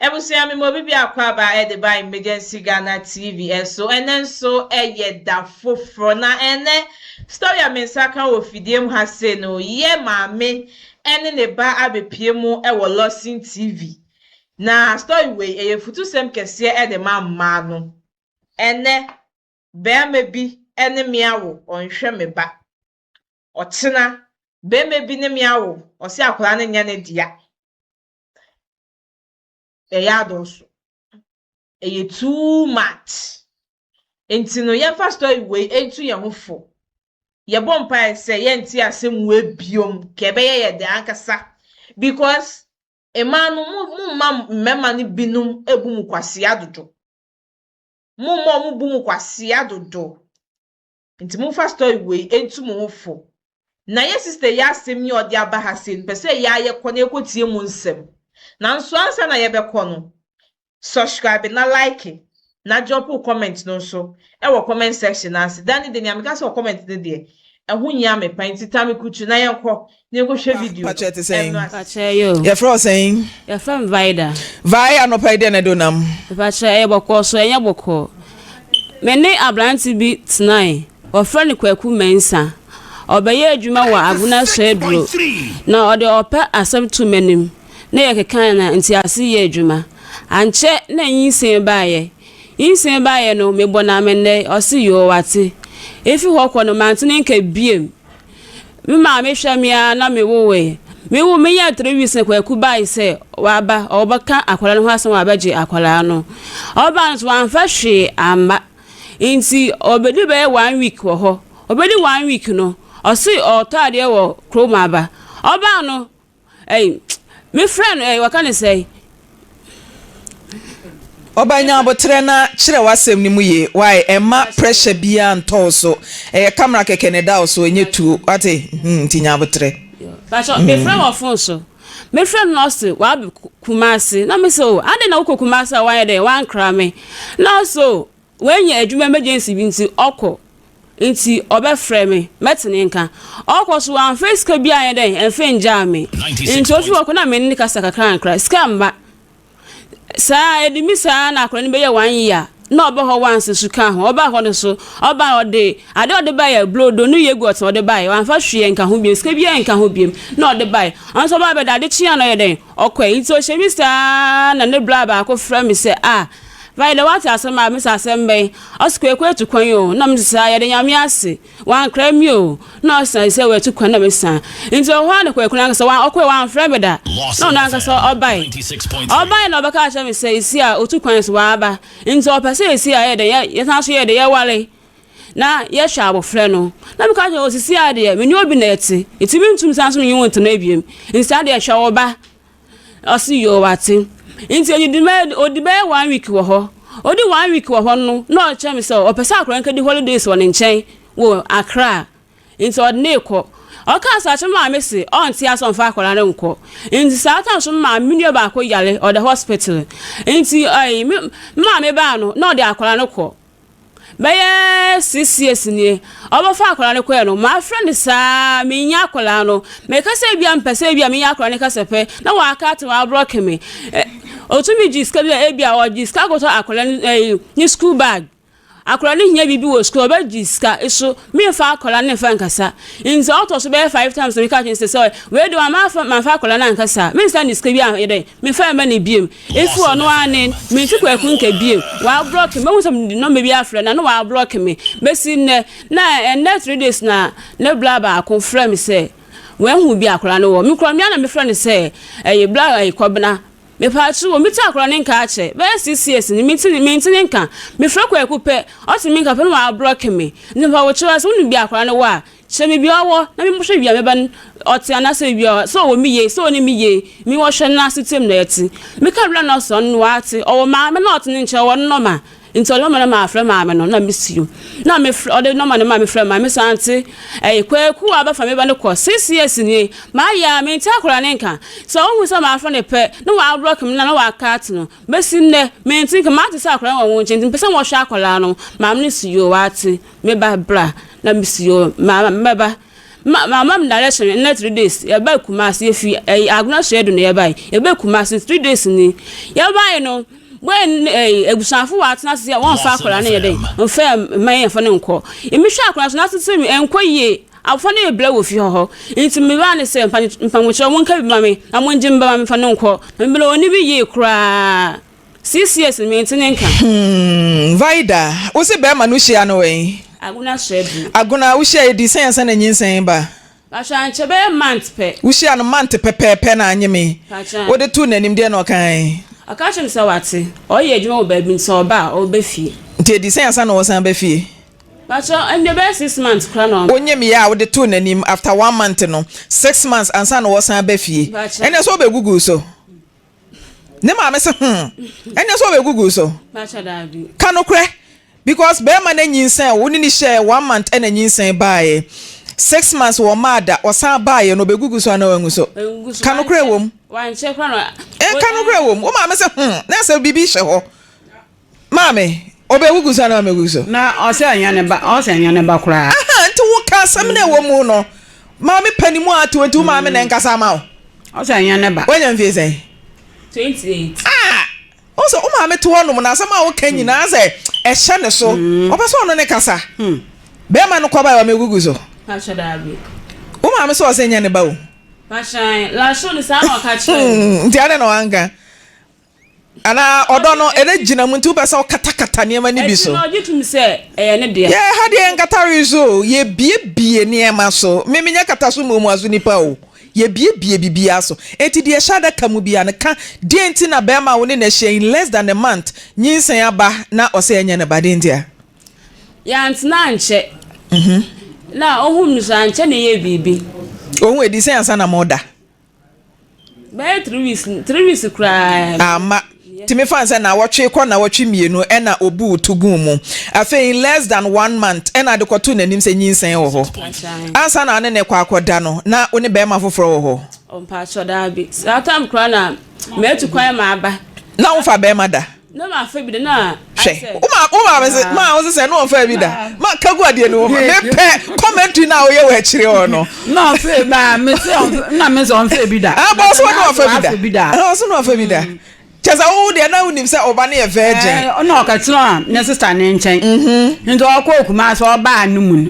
Abusua, me ma obi bi akɔ aba ɛde ba Emergency Ghana TV ɛso. Ɛnɛ nso ɛyɛ da foforɔ, na ɛnɛ story a me nsa ka wɔ fidie mu ha se no, yɛ maame ɛne ne ba abɛpie mu ɛwɔ Lawson TV. Na story wei ɛyɛ futusɛm kɛseɛ ɛde ma mmaa no. Ɛnɛ bɛrima bi ɛne me awo, ɔnhwɛ me ba. Ɔkyena bɛrima bi ne me awo, ɔsi akwadaa no nyɛ ne dea. Ɛyɛ adɔɔso, ɛyɛ too much. Nti no, yɛmfa story wei ntu yɛn ho fo. Yɛbɔ mpaeɛ sɛ yɛnte asɛm wei biom ka ɛbɛyɛ yɛ de ankasa, because mmaa no, mo mma mmarima no binom ebu mu kwasia dodo. Mo mma ɔmo bu mu kwasia dodo. Nti momfa story wei ntu mo ho fo. Na yɛ sister yi, asɛm yi a ɔde aba ha sei no, pɛ sɛ yɛ ayɛkɔ na yɛkɔtie mu nsɛm. Nanso ansa na yɛbɛkɔ no, subscribe na like na drop wo comment no nso ɛwɔ comment section ase. Dani de nea meka sɛ wɔ comment no deɛ, ɛho nyia me pa. Nti tami kutu na yɛnkɔ na yɛnkɔhwɛ video no. Pakyɛ, te sɛn? Ɛno ase. Pakyɛ yo. Yɛfrɛ wo sɛn? Yɛfrɛ me Vida. Vae, anɔpa yi deɛ na ɛde nam? Pakyɛ, ɛyɛ bɔkɔɔ so, ɛnyɛ bɔkɔɔ. Me ne aberante bi tenae. Wɔfrɛ no Kwaku Mɛnsa. Ɔbɛyɛ adwuma wɔ Agona Swedru. Na ɔde ɔpɛ asɛm to m'anim. Na yɛkeka na ntease yɛ adwuma. Ankyɛ na nyinsɛn baeɛ. Nyinsɛn baeɛ no, mebɔ no amennɛ. Ɔse yoo, wate. Efi hɔ kɔ no, mante ne nka biem. Me maame hwɛ me ara na mewoe. Mewo menyɛ 3 weeks na Kwaku bae sɛ waba, ɔbɛka akwadaa no ho asɛm, wabɛgye akwadaa no. Ɔbaa no so, wamfa hwee amma. Nti ɔbɛdi bɛyɛ one week wɔ hɔ. Ɔbɛdi one week no, ɔse ɔtɔ adeɛ wɔ kurom aba. Ɔbaa no, ɛyi, mefrɛ no, ɛyi, wɔka ne sɛ Ɔba, nya abotrɛ na kyerɛ w'asɛm no mu yie. Wae, ɛma pressure biara ntɔw so. Ɛyɛ camera kɛkɛ ne da wo so, ɛnyɛ tuo, wate? Nti nya abotrɛ. Pakyɛ, mefrɛ wɔ phone so. Mefrɛ no na ɔse wabe Kumase. Na me sɛ, o, ade na wokɔ Kumase a wayɛ dɛ wankra me? Na ɔse o, wanya adwuma emergency bi nti ɔkɔ, nti ɔbɛfrɛ me, mɛte ne nka. Ɔkɔ so, wamfa sika bi ayɛ dɛ ɛmfa ngyaa me. Nti ofi hɔ kɔ na me ne kasa kakra nkra, sika mba saa. Ɛdi mi saa na akɔla no bɛyɛ one year na ɔbɛ hɔ once so ka ho. Ɔba hɔ no so, ɔba, ɔde ade ɔde ba yɛ brodo ne yogurt na ɔde ba yɛ. Wamfa hwee nka ho biem, sika biara nka ho biem na ɔde ba yɛ. Ɔno nso ɔba bɛda ade kyea na ɔyɛ dɛn ɔkɔɛ. Nti ɔhyɛ mi saa na ne bra baako frɛ mi sɛ, "Ah, báyìí dɛ, wate asɛm a?" Mesa, "Asɛm bɛn?" Ɔsi, "Kwaku atu kwan o." Na mi sɛ, "Yɛde Nyame ase, wankra mi o." Na ɔsan sɛ watu kwan na mesa. Nti ɔhɔ a na Kwaku no ankasa ɔkɔɛ, wamfrɛ me da. Na ɔno ankasa ɔbae na ɔbɛka akyerɛ me sɛ esi a otu kwan so waaba, nti ɔpɛ sɛ esi a yɛ dɛ yɛsan so yɛ dɛ yɛware na yɛhwɛ abɔfra no. Na meka kyerɛ osisi a deɛ me ne obi na ɛte, nti mentum san so menye wo ntena ebiem. Nti saa deɛ, hwɛ wo ba. Ɔsi yoo, wate. Nti edidi bɛyɛ, odi bɛyɛ one week wɔ hɔ. Odi one week wɔ hɔ no, na ɔkyerɛ me sɛ ɔpɛ sɛ akɔla no kɛdi holidays wɔ ne nkyɛn wɔ Accra, nti ɔde ne kɔ. Ɔka sɛ akyerɛ maame se ɔnte ase, ɔmfa akwadaa no nkɔ. Nti saa time so, maame, me nua baako yare, ɔda hospital. Nti ɛyi, me maame baa no na ɔde akwadaa no kɔ. Bɛyɛ 6 years nie ɔbɛfa akwadaa no kɔɛ no. Maafrɛ no saa, menya akwadaa no. Meka sɛ ebia mpɛ sɛ ebia menya akwadaa no kasa pɛ na waka ate, wabrɔke me. Ɔtumi gye sika bi a ebia ɔgye sika akɔtɔ akwadaa no ɛyi ne school bag. Akwadaa no hia biribi wɔ school, ɔbɛgye sika so memfa akwadaa no mfa nkasa. Nti ɔtɔ so bɛyɛ five times na meka kyerɛ sɛ wei de wama mamfa akwadaa no ankasa, mensa ne sika bi a yɛ dɛ memfa mma ne biem. Efi ɔno ara ne mente Kwaku nka biem. Wabrɔke me. Mehu sɛ mede nɔmba bi afrɛ na wabrɔke me bɛsi nnɛ. Na ɛnnɛ 3 days na ne bra baako frɛ me sɛ wɔahu bi akwadaa no wɔ me kura mmea. Na mefrɛ no sɛ ɛyɛ bra, ɛyɛ Kɔbena. Mepatwo wɔ mete akwadaa ne nka akyɛ bɛyɛ 6 years ni, mente ne nka. Mefrɛ Kwaku pɛ, ɔte me nka pɛ no, wabrɔke me. Nti mpa wɔkyerɛ sɛ wone bi akwadaa no wɔ a, kyerɛ me bia ɔwɔ na memmɔhwɛ bia meba no ɔte, anaasɛ bia sɛ ɔwɔ me yie, sɛ ɔne me yie, me wɔhwɛ no ase tem na ɛte. Meka bra no, ɔsɛ ɔno no waate, ɔwɔ maame na ɔte ne nkyɛn, ɔwɔ no nɔma. Nti ɔde nɔma no ma afrɛ maame no na mesio na mefrɛ. Ɔde nɔma no ma mefrɛ maame sɛ, "Ante, ɛyɛ Kwaku a bɛfa me ba no kɔ 6 years nie, maayɛ a mente akwadaa ne nka. Sɛ ɔhu sɛ maafrɛ no pɛ na waabrɔke me na waaka ate no. Bɛsi nnɛ mente nka. Maate sɛ akwadaa no wɔ wo nkyɛn, nti mpɛ sɛ wɔhwɛ akwadaa no." Maame no si yoo, waate, me ba bra. Na mesi yoo, maame, mɛba. Ma ma me direction nnɛ 3 days yɛbaa Kumasi, yɛfi ɛyi Agona Suedu na yɛbae. Yɛbaa Kumasi 3 days ni yɛbae no, boy ɛyi abusuafo wɔ atena ase a wɔmfa akwadaa no yɛ dɛ mfa mma yɛn mfa no nkɔ. Emihwɛ akwadaa so n'asese mi ɛnkɔ yie, abɔfra no yɛ brɛ wɔ fie hɔ, nti mebaa ne sɛ mpamokyerɛ mo nka bi ma me na mo ngye mba ma me fa no nkɔ na mebɛlɛ oni bi yie koraa 6 years mi nti ne nka. Vida, wo se bɛrima no hyia no wɛn? Agona Suedu. Agona wohyia yɛ di sɛn ansa na nyinsɛn ba? Pakyɛ, ankyɛ, bɛyɛ month pɛ. Wohyia no month pɛpɛɛpɛ na anye me? Pakyɛ. Wode too n'anim deɛ na ɔkae? Ɔka kyerɛ me sɛ wate, ɔyɛ adwuma wɔ baabi nti ɔba a ɔbɛ fie. Nti edi sɛn ansa na wɔsan ba fie? Pakyɛ, ɛnde bɛyɛ 6 months koraa na ɔba. Wonyem yɛ a wode too n'anim after one month no, 6 months ansa na wɔsan ba fie? Pakyɛ. Ɛnɛ sɛ wobɛgugu so ne maame sɛ ɛnɛ sɛ wobɛgugu so? Pakyɛ, daabi. Ka nokorɛ, because bɛrima no nyinsɛn wo ne ne hyɛ one month ɛna nyinsɛn baeɛ, 6 months wɔ maa da ɔsan baeɛ no, ɔbɛgugu so anaa wangu so? Ɛngu so. Ka nokorɛ wɔ mu. Wankyɛ koraa na. Ɛka nokorɛ wɔ mu. Wo maame sɛ na sɛ biribi hyɛ hɔ, maame ɔbɛgugu so anaa ɔmɛgugu so? Na ɔsɛ ɛnyɛ ne ba, ɔsɛ ɛnyɛ ne ba koraa. Aha, nti wo ka asɛm no ɛwɔ mu no, maame pani mu ato, nti wo maame na ɛnkasa ama wo. Ɔsɛ ɛnyɛ ne ba. Woanya mfie sɛn? 28. Ah, wo sɛ wo maame te hɔnom na asɛm a woka nyinaa sɛ ɛhyɛ ne so, ɔpɛ sɛ ɔno ne kasa. Bɛrima no kɔba ɛ ɔmɛgugu so? Pakyɛ, daabi. Wo maame sɛ ɔsɛ nyɛ ne ba o. Pakyɛ, laso no saa na ɔka kyerɛ me. Nti ade na wanka anaa ɔdɔ no ɛdɛ gyina mu nti wopɛ sɛ wokatakata nneɛma no bi so? Akyi no ɔgye tum sɛ ɛyɛ ne dea. Yɛ ha deɛ yɛnkatare so o, yɛbiebie nneɛma so. Me menyɛ kata so mmuamua so nipa o, yɛbiebie biribiara so. Enti deɛ ɛhyɛ adaka mu biara no ka. Deɛ nti na bɛrima a wo ne no ahyia in less than a month nyinsɛn aba na ɔsɛ ɛnyɛ ne ba, deɛ nti a? Yɛantena ankyɛ. Na ohun mi so ankyɛ na ɛyɛ biribi. Ohun edi sɛn ansa na mo da? Bɛyɛ 3 weeks, 3 weeks koraa. Ama tìmi fan sɛ nawɔtwe kɔ nawɔtwe 2 ɛna obu to gu mu. Afei in less than one month ɛna ade kɔto n'anim sɛ nyinsɛn wɔ hɔ. Ansa na ɔne ne kɔ akɔda no, na wo ne bɛrima foforɔ wɔ hɔ? Mpakyɛ, daabi. Saa time koraa na mɛtu kwan ma aba. Na wofa bɛrima da? Na ma fa bi da na. Hwɛ, wo maame sɛ maa wo sɛ no ɔmfa bi da ma kagu adeɛ no wɔ mepɛ commentary na woyɛ wɔ akyire hɔ no. Na ɔfɛ ba me sɛ na me sɛ ɔmfa bi da. Ah, bɔ ɔso no ɔmfa bi da. Ah, ɔso no ɔmfa bi da. Kyɛ sɛ wo deɛ na wonim sɛ ɔba no yɛ virgin. Ɛɛ, ɔna ɔkɛtena ne sister ne nkyɛn. Nti ɔkɔ Kumasi, ɔbaa no mu no,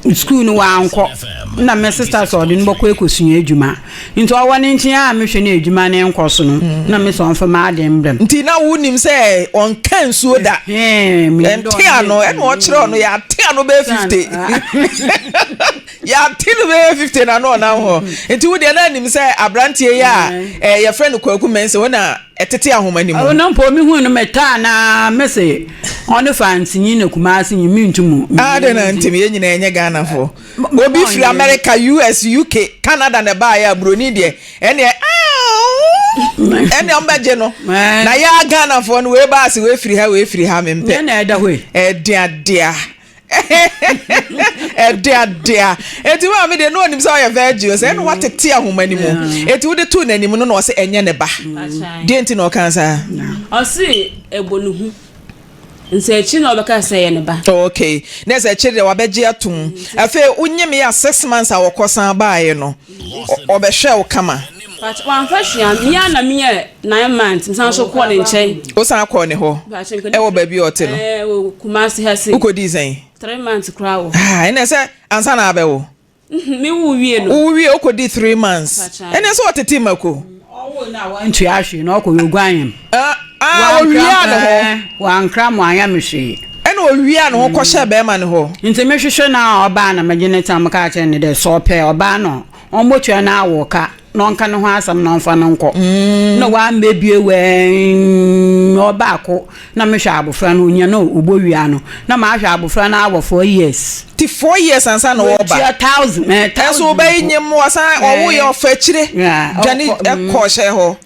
sukuu no wankɔ, na me sister sɛ ɔde no bɔkɔ ekosua adwuma, nti ɔwɔ ne nkyɛn a mehwɛ no adwuma ne nkɔ so no, na me sɛ ɔmfa ma ade mbrɛ m. Nti na wonim sɛ ɔnka nsuo da? Ɛnte ano ɛna ɔkyerɛ ɔno yɛate ano bɛyɛ 50, yɛate no bɛyɛ 50 na no ɔnam hɔ. Nti wo deɛ na anim sɛ aberanteɛ yi a yɛfrɛ no Kwaku Mɛnsa wo na ɛtete ahoma no mu? Ɔno mpo mehu no metaa na mese ɔno fa ntinyi na Kumase nyi mentum. Ade na ntimi yɛn nyinaa ɛnyɛ Ghanafoɔ. Obi firi America, US, UK, Canada na ɛbaayɛ a buroni deɛ ɛneɛ ɛneɛ ɔmbɛgye no, na yɛ Ghanafoɔ no wei baase, wei firi ha, wei firi ha, mempɛ. Na ɛda hɔ yi. Ɛde adea ɛde adea. Eti maa mi deɛ no onim sɛ ɔyɛ virgin sɛ ɛna watete ahoma no mu. Eti wode too n'anim no na ɔsɛ ɛnyɛ ne ba, deɛ nti na ɔka saa? Ɔse ɛbɔ ne hu nti akyi na ɔbɛka sɛ ɛyɛ ne ba. Okay, na ɛsɛ akyire deɛ wabɛgye atom. Afei wonyem yɛ a 6 months a wɔkɔ san baeɛ no, ɔbɛhwɛ wo kama? Wamfa hwea mea na meyɛ 9 months mesan so kɔɔ ne nkyɛn. Wosan kɔɔ ne hɔ ɛwɔ baabi a ɔte no? Ɛɛ, wɔ Kumasi ha se. Wokɔdii sɛn? 3 months koraa wɔ. Ah, ɛnɛ sɛ ansa na abɛwo? Me wo wie no. Wo wie wokɔdii 3 months, ɛnɛ sɛ ɔtete mako? Ɔwo na wantua hwee na ɔkɔ yɛ oguan yɛm. Ah, owia ne ho. Wankra mo anyɛ me hwee. Ɛna owia ne ho kɔhyɛ bɛrima ne hɔ. Nti mehwehwɛ na ɔbaa na megye ne tam kaa kyerɛ ne dɛ sɛ ɔpɛ ɔbaa no ɔmmɔtua no awo ka na ɔnka ne ho asɛm na ɔmfa no nkɔ. Na wammɛbie wɛn ɔbaako na mehwɛ abɔfra no onya na ɔbɔ wia no na mahwɛ abɔfra no awɔ 4 years. Ti 4 years ansa na wɔba? Wɔtua thousand thousand. Ɛnso wobɛyi nyim wɔsan ɔwo yɛ ɔfa akyire dwane ɛkɔ hyɛ hɔ.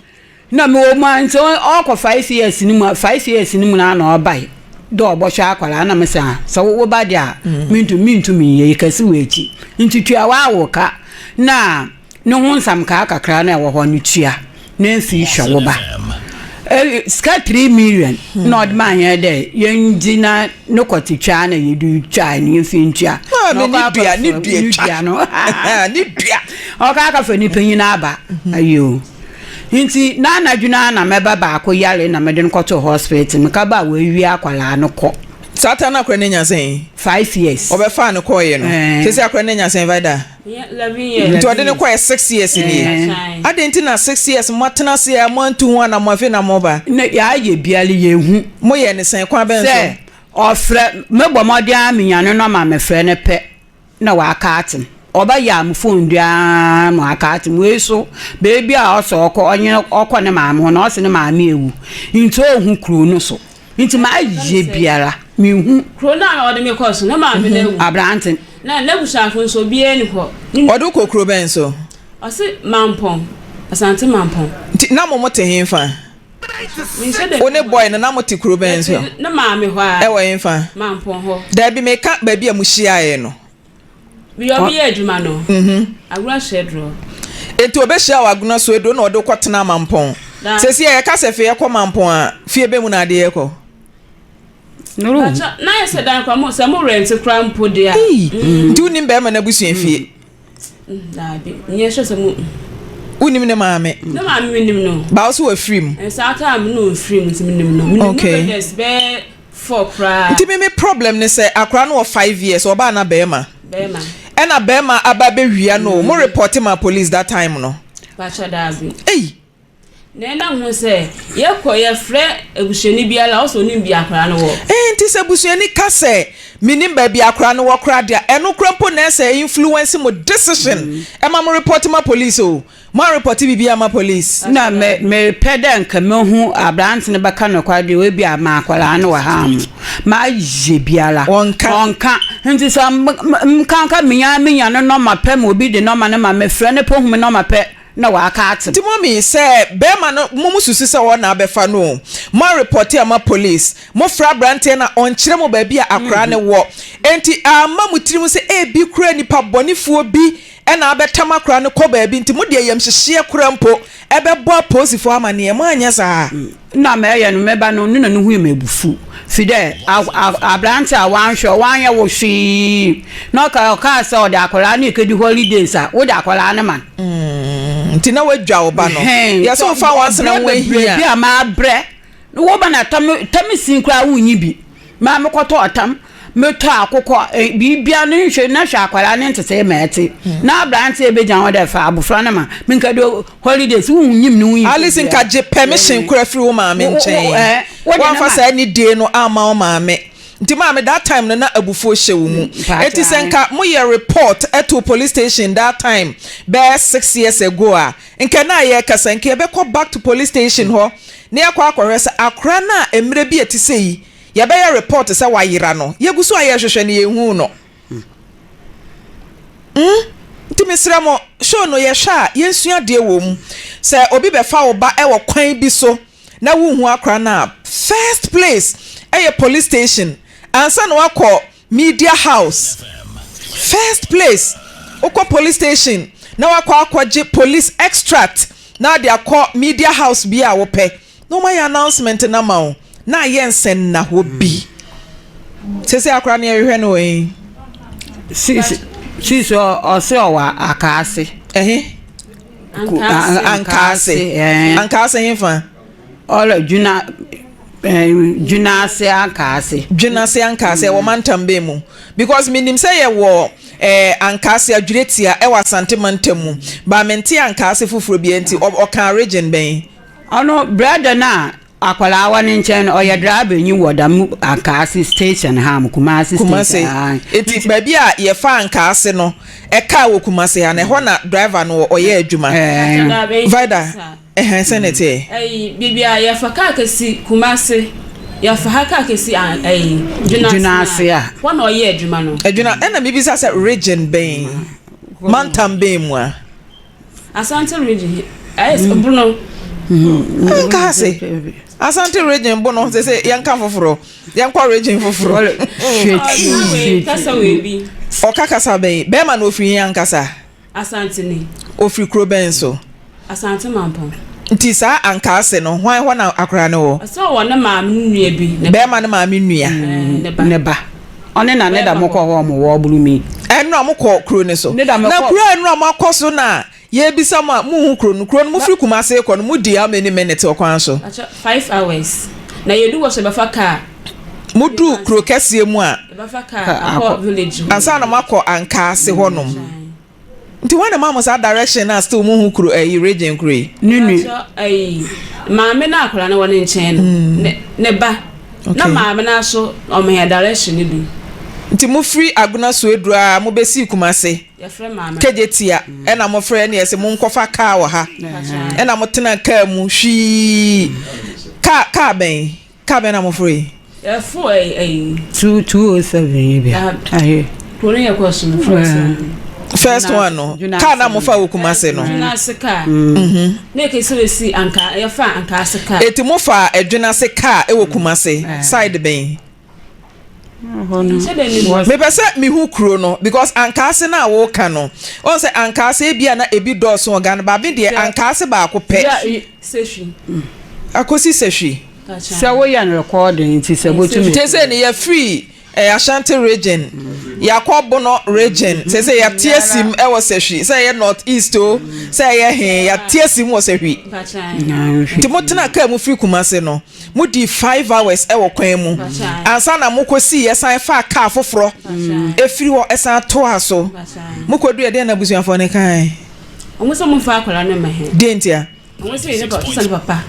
Na mewɔ mu a nti ɔkɔ 5 years no mu, 5 years no mu na na ɔbae dɛ ɔbɔhwɛ akwaraa na mesa sɛ wo ba deɛ a mentum nyɛ yi kɛse wɔ akyi nti tua w'awo ka na ne ho nsɛm kaa kakra na ɛwɔ hɔ no tua na mfi hwɛ wo ba. Sika 3 million na ɔde maa hɛn dɛ yɛngye na no kɔtse twaa na yɛde twaa no yɛmfa ntua. Maame ne dua ne dua twa no ne dua. Ɔka akɔfa ne panyin aba ayo. Nti n'anadwo no ara na mɛba baako yare na mede no kɔtoo hospital meka ba a wɔawie akwadaa no kɔ. Saa ta no akora no anya sɛn? 5 years. Ɔbɛfaa no kɔɔeɛ no. Sɛsɛ akora no anya sɛn, Vida? 11 years. Nti ɔde no kɔɛ 6 years nie. Adɛn nti na 6 years moatena ase a moantu ho anammɔ, afei na moba? Na yɛayɛ biara yɛhu. Moyɛ ne sɛn? Kwan bɛn so? Sɛ ɔfrɛ mebɔ mmɔden a menya no nɔma, mefrɛ no pɛ na waka atem. Ɔbɛyɛ a mo phone biara na waka atem. Wei so beebi a ɔsɛ ɔkɔ, ɔnye ɔkɔ ne maame hɔ na ɔsɛ ne maame ewu nti ɔnhu kuro no so, nti mayɛ biara mehu. Kuro no a ɔde me kɔ so, ne maame no awu. Aberante. Na n'abusuafo nso, obiara ni hɔ. Ɔde wokɔ kuro bɛn so? Ɔse Mampɔn, Asante Mampɔn. Nti na mo te he fa? Menhyɛ da. Wo ne boy no na mo te kuro bɛn so? Yɛte ne maame hɔ a. Ɛwɔ he fa? Mampɔn hɔ. Daabi, meka baabi a mo hyiaeɛ no. Bia ɔbɛyɛ adwuma no. Agorɔ hyɛ dorɔ. Enti obɛhyia wɔ Agona so aduro na ɔde wokɔ tena Mampɔn. Sɛsi a yɛka sɛ fei yɛkɔ Mampɔn a, fie bɛ mu na adeɛ yɛkɔ? Na yɛ sɛ dan kora mo sɛ mo rent kora mpo de a. Nti wonim bɛrima no abusua fie? Daabi, nyɛ sɛ sɛ mo. Wonim ne maame? Ne maame menim no. Baa wo so wafiri mu? Saa time no mfiri mu, nti menim no. Menim ne brothers bɛyɛ four koraa. Nti me problem ne sɛ akora no wɔ 5 years, ɔbaa na bɛrima? Bɛrima. Ɛna bɛrima aba bɛwia no, mo report ma police that time no? Pakyɛ, daabi. Ei. Na ɛnam ho sɛ yɛkɔ yɛfrɛ abusuani biara a, ɔsɛ onim bi akwaraa no wɔ. Ee, nti sɛ busuani ka sɛ menim baabi akwaraa no wɔ koraa deɛ, ɛno kora mpo na ɛsɛ influence mo decision ɛma mo report ma police o. Mo a report biribi ama police? Na me mepɛ dɛ nka mehu aberante no bɛka nokware deɛ obi a ma akwaraa no wɔ ha mo mayɛ biara. Ɔnka. Ɔnka, nti sɛ nkanka menya no nɔma pɛ ma obi de nɔma no ma mefrɛ no pɛ, hu me nɔma pɛ na waka atem. Nti mɔmi, sɛ bɛrima no mo susu sɛ ɔna abɛfa no o, mo a report ama police, mo frɛ aberanteɛ na ɔnkyerɛ mo baabi a akwaraa no wɔ, nti ama mo tirim sɛ ebi kura nipa bɔnefoɔ bi ɛna abɛtam akwaraa no kɔ baabi, nti mo deɛ yamhyehyeɛ kora mpo ɛbɛbɔ apolisifoɔ amanneɛ, mo anyɛ saa? Na mɛyɛ no mɛba no ne na no hu yɛ m'abufu fi dɛ aberante a wanhwɛ wanyɛ wo hwee na ɔka ɔkaa sɛ ɔde akwaraa no ekedi holidays a wode akwaraa no ma no. Nti na wadwa wo ba no yɛ sɛ wofa wansena ho ahia. Bi a mabrɛ wo ba na tam tam sin koraa wonyi bi maa mekɔtɔ ɔtam, metɔ akokɔ, biribia no nhwɛ na hwɛ akwaraa ne ntete ma ɛte na aberante ebegyina hɔ dɛ fa abofra no ma menka de holidays wonyim ne wonyim. Alice, nka gye permission kora firi wo maame nkyɛn. Wamfa saa nidie no ama wo maame, nti maame, that time no na abufuo hyɛ wo mu. Eti sɛ nka moyɛ report ɛto police station that time bɛyɛ 6 years ago a, nka na yɛ kasa, nka yɛbɛkɔ back to police station hɔ na yɛakɔ akɔhwɛ sɛ akora no a mmerɛ bi a ɛte sɛ yi yɛbɛyɛ report sɛ wayera no, yɛgu so a yɛhwehwɛ no, yɛnhu no. Nti mesrɛ mo, show no yɛhwɛ a, yɛnsua adeɛ wɔ mu. Sɛ obi bɛfa wo ba ɛwɔ kwan bi so na wonhu akora no a, first place ɛyɛ police station ansa na wakɔ media house. First place, wokɔ police station na wakɔ akɔgye police extract na ade akɔ media house bi a wopɛ na wɔn ayɛ announcement na ma wo na ayɛ nsɛnna hɔ bi. Sese akora no yɛhwehwɛ no wɔ yi. Sisi ɔse ɔwɔ Akaase. Ɛhe? Ankaase. Ankaase hefa? Ɔlɔ dwuna Dwunase Ankaase. Dwunase Ankaase ɛwɔ mantam bɛn mu? Because menim sɛ yɛwɔ Ankaase Adwiretia ɛwɔ Asante mantam mu, ba mente Ankaase foforɔ bi, nti ɔka region bɛn? Ɔno brɛda no a akwaraa wɔ ne nkyɛn no, ɔyɛ driver nyi wɔ dam Ankaase station ha mo Kumase station. Kumase. Eti baabi a yɛfa Ankaase no ɛka wɔ Kumase ha na ɛhɔ na driver no ɔyɛ adwuma. Vida, ɛhɛn, sɛ ne teɛ. Ɛyi biribi a yɛfa kaa kɛsi Kumase, yɛfa ha kaa kɛsi ɛyi Dwunase a. Wɔn na ɔyɛ adwuma no. Adwuma ɛna mibisa sɛ region bɛn, mantam bɛn mu a? Asante Region, ɛyɛ sɛ Bono. Nkaase Asante Region, Bono. Sɛ yɛnka foforɔ, yɛnkɔ region foforɔ. Kasa wei bi. Ɔka kasa bɛn? Bɛrima na ofiri yɛn ankasa? Asante ni. Ofiri kuro bɛn so? Asante Mampɔn. Nti saa Ankaase no, hwan hɔ na akwadaa no wɔ? Ɔsɛ ɔwɔ ne maame no nua bi. Ne ba. Bɛrima no maame nua. Ɛɛ, ne ba. Ne ba. Ɔne na ne da mo kɔ hɔ ɔmo wɔ ɔboro mi. Ɛnora mo kɔ kuro no so. Ne da mo Na kɔ. kuro a ɛnora mo akɔ so na yɛrebisa mo a monhu kuro no. Kuro no mofiri Kumase rekɔ no modi how many minutes wɔ kwan so? Pakyɛ, 5 hours. Na yɛdu hɔ so yɛbɛfa car. Moduu kuro kɛseɛ mu a. Yɛbɛfa car akɔ village hɔ. Ansa na moakɔ Ankaase hɔnom. Nti hwan na ɛmaa mo saa direction no a still monhu kuro ɛyi region kuro yi? Ne nua. Pakyɛ, ɛyi, maame no a akwadaa no wɔ ne nkyɛn no, ne, ne ba. Na maame no aso ɔma yɛn direction no bi. Nti mofiri Agona Suaduru a mobɛsii Kumase, Yɛfrɛ maame. Kejetia, ɛna mofrɛ ɛne yɛse monkɔfa car wɔ ha. Ɛna motena car mu hwii. Car, car bɛn? Car bɛn na moforo yi? Yɛforo ɛyi ɛyi. 2 207 yi bi a. Ahe. Kuro no yɛ kɔ so no first one. First one no. Car na mofa wɔ Kumase no. Dwena car. Na yɛ kesi esi anka yɛfa anka ase car. Eti mofa Adwena ase car ɛwɔ Kumase side bɛn? Mepɛ sɛ mehu kuro no because Ankaase no a woka no, wohu sɛ Ankaase ebia na ebi dɔɔso wɔ Ghana, but me deɛ Ankaase baako pɛ. Sehwi. Akosi Sehwi. Sɛ woyɛ no recording nti sɛ botumi. Te sɛ ne yɛfiri eh, Ashanti region, yɛakɔ Bono region, sɛ sɛ yɛate asim wɔ Sehwi, sɛ ɛyɛ North East o, sɛ ɛyɛ he, yɛate asim wɔ Sehwi. Nti motena kaa mu firi Kumase no, Modii 5 hours wɔ kwan mu ansa na mokɔsii yɛsan faa kaa foforɔ ɛfiri hɔ san toaa so. Mokɔduiɛ deɛn na abusuafoɔ no kae? Wɔn sɛ wɔmfa akwadaa no mma he. Deɛn ntia? Wɔn sɛ ne papa sɛ ne papa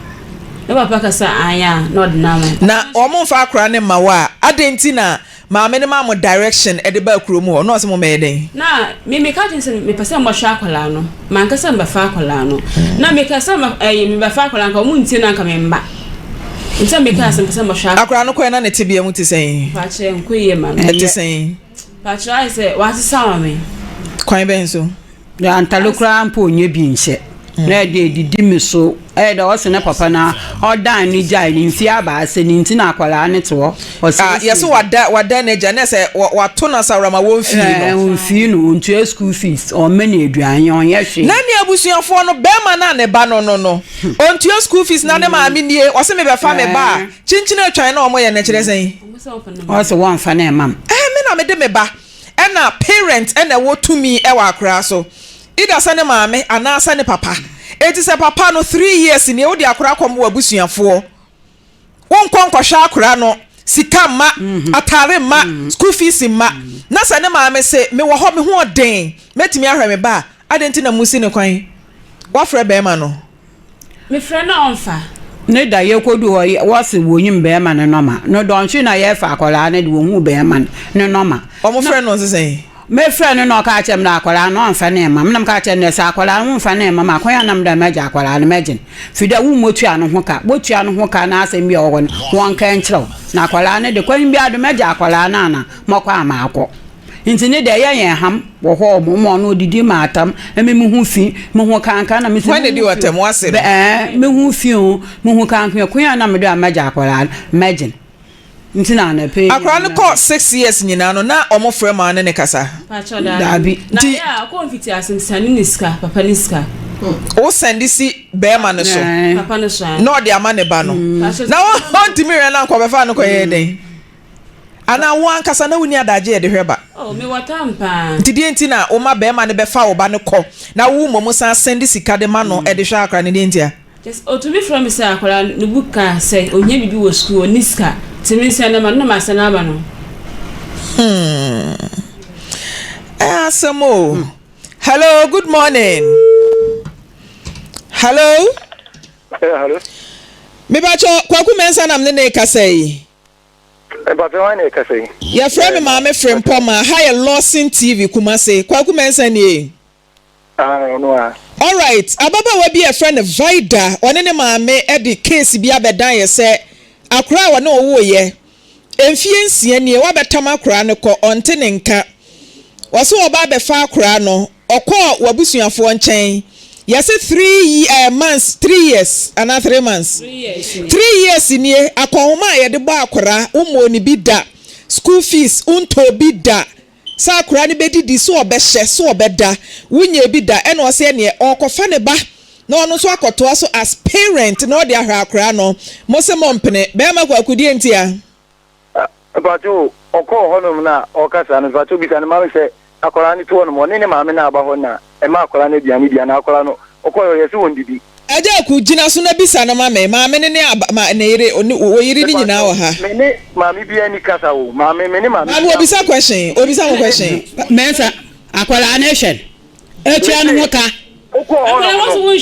ne papa kasa an a na ɔde no ama. Na wɔn mfa akwadaa no mma wo a, adɛn nti na Maame no maa mo direction de baa kurom hɔ na ɔse mo mmɛyɛ dɛn? Na me meka kyerɛ no sɛ mepɛ sɛ mɔhwɛ akwadaa no, manka sɛ mebɛfa akwadaa no. Na meka sɛ ɛyi mebɛfa akwadaa nka wɔn ntie na nka memma. Nti sɛ meka sɛ mepɛ sɛ mɔhwɛ akwadaa. Akwadaa no kɔɛ na ne tebea mu te sɛn? Pakyɛ nkɔ yie ma no. Ɛte sɛn? Pakyɛ ayɛ sɛ wasesa ma me. Kwan bɛn so? Na antale koraa mpo ɔnyɛ bi nhyɛ. Na ɛde edidi me so. Ɛyɛ dɛ ɔse ne papa no ɔdan no gyae no mfie abaasa ni nti na akwadaa no te hɔ. Ɔse Ah, yɛse wada wada n'agya na sɛ wato no asawora ma wɔmfii no. Ɛɛ, ɔmfii no, ɔntua school fees, ɔmma no aduane, ɔnyɛ hwee. Na ne abusuafoɔ no, bɛrima no a ne ba no no no, ɔntua school fees na ne maame nie, ɔse mebɛfa me ba a, kyinkyin atwan na wɔyɛ no kyerɛ sɛn? Ɔse wɔmfa no mma me. Ɛɛ, me na mede me ba. Ɛna parent na ɛwɔ tumi wɔ akoraa so either sɛ ne maame anaa sɛ ne papa. Enti sɛ papa no 3 years nie wode akoraa kɔma w'abusuafoɔ, wonkɔ nkɔhwɛ akoraa no, sika mma, ataare mma, school fees mma, na sɛ ne maame se mewɔ hɔ me ho ɔden mɛtumi ahwɛ me ba a, adɛn nti na musi no kwan? Woafrɛ bɛrima no? Mefrɛ no a ɔmfa. Ne da yɛkɔdu hɔ wɔse wɔnyim bɛrima no nɔma no dɔnhwe na yɛfa akwadaa no de wɔhuu bɛrima no ne nɔma. Wɔfrɛ no nso sɛn? Mefrɛ no na ɔka kyerɛ me na akwadaa no ɔmfa ne mma me na meka kyerɛ no sɛ akwadaa no womfa ne mma me akwan a na mede mɛgye akwadaa no mɛgye no firi dɛ wommɔtua no ho ka bɔtua no ho ka na asɛm bi a ɔwɔ hɔ no wɔnka nkyerɛ wo na akwadaa no de kwan biara do mɛgye akwadaa no ana mɔkɔ a maakɔ. Nti ne deɛ ɛyɛ yɛn ham wɔ hɔ ɔmo ma ɔno odidi ma atam ɛmi me ho fi me ho kankan na me si Hwan na edi w'atam w'ase no? Ɛɛ me ho fi o me ho kankan kwan a na me do a mɛgye akwadaa no mɛgye no nti na anɔpɛ yi. Akwadaa no kɔ 6 years nyinaa no na ɔmo frɛ maa ne ne kasa? Pakyɛ daabi. Na Nti yɛ a ɔkɔ mfiti ase sɛne ne sika papa ne sika. Wo sɛnde si bɛɛma no so Papa no so na ɔde ama ne ba no na ɔntumi nwɛ na nkɔ bɛfa no kɔ yɛ dɛn? Anaa wo ankasa na wonni adagye a yɛde hwɛ ba? Oh, mewɔ tam paa. Nti deɛn nti na woma barima no bɛfa wo ba no kɔ na wo mmom san sɛnde sika de ma no de hwɛ akwadaa no? Deɛn ntia? Kyerɛ sɛ, ɔtumi frɛ me sɛ akwadaa no ne book ka sɛ ɔhia biribi wɔ sukuu, ɔnni sika, nti mensɛnde ma no na masɛnde ama no. Hmm. Ɛyɛ asɛm o. Hello, good morning. Hello. Hello. Mebakyɛ Kwaku Mensah nam ne ne kasa yi. Mpatsɛ hwan na ɛkasa yi? Yɛfrɛ me Maame Frempɔma, ha yɛ Lawson TV, Kumase. Kwaku Mensah nie. Ah, ɔno a. Alright, ababaawa bi a yɛfrɛ no Vida, ɔne ne maame de case bi abɛdan yɛ sɛ akwadaa a ɔne ɔwoeɛ mfeɛ 6 nie, wabɛtam akwadaa no kɔ, ɔnte ne nka. Ɔse ɔba abɛfa akwadaa no, ɔkɔɔ w'abusuafoɔ nkyɛn, yɛse 3 months, 3 years anaa 3 months? 3 years nie, akɔnhoma a yɛde bɔ akwadaa, wommɔɔ ne bi da, school fees, wontɔɔ bi da, sɛ akwadaa no bɛdidi, sɛ ɔbɛhyɛ, sɛ ɔbɛda, wonyɛɛ bi da, ɛna ɔse ɛneɛ ɔrekɔfa ne ba. na ɔno nso akɔtoa so as parent na ɔde ahwɛ akwadaa no. Mo se mo mpene. Bɛrima Kwaku deɛ ntia? Mpakyɛw ɔkɔɔ hɔnom na ɔkasa no mpakyɛw bisa ne maame sɛ akwadaa no te hɔnom ɔne ne maame na aba hɔ na ɛma akwadaa no aduane di anaa akwadaa no ɔkɔɛ ɔyɛ sɛ ɔndidi. Agya Aku, gyina so na bisa no ma me. Maame no ne aba, ma, ne yere, ne, wo yere no nyinaa wɔ ha. Mepakyɛw me ne maame biara nni kasa o maame me ne maame Maame biara. obisa question, obisa mo question. Mensah, akwadaa no hwɛ no, etua ne ho ka. Wokɔɔ hɔnom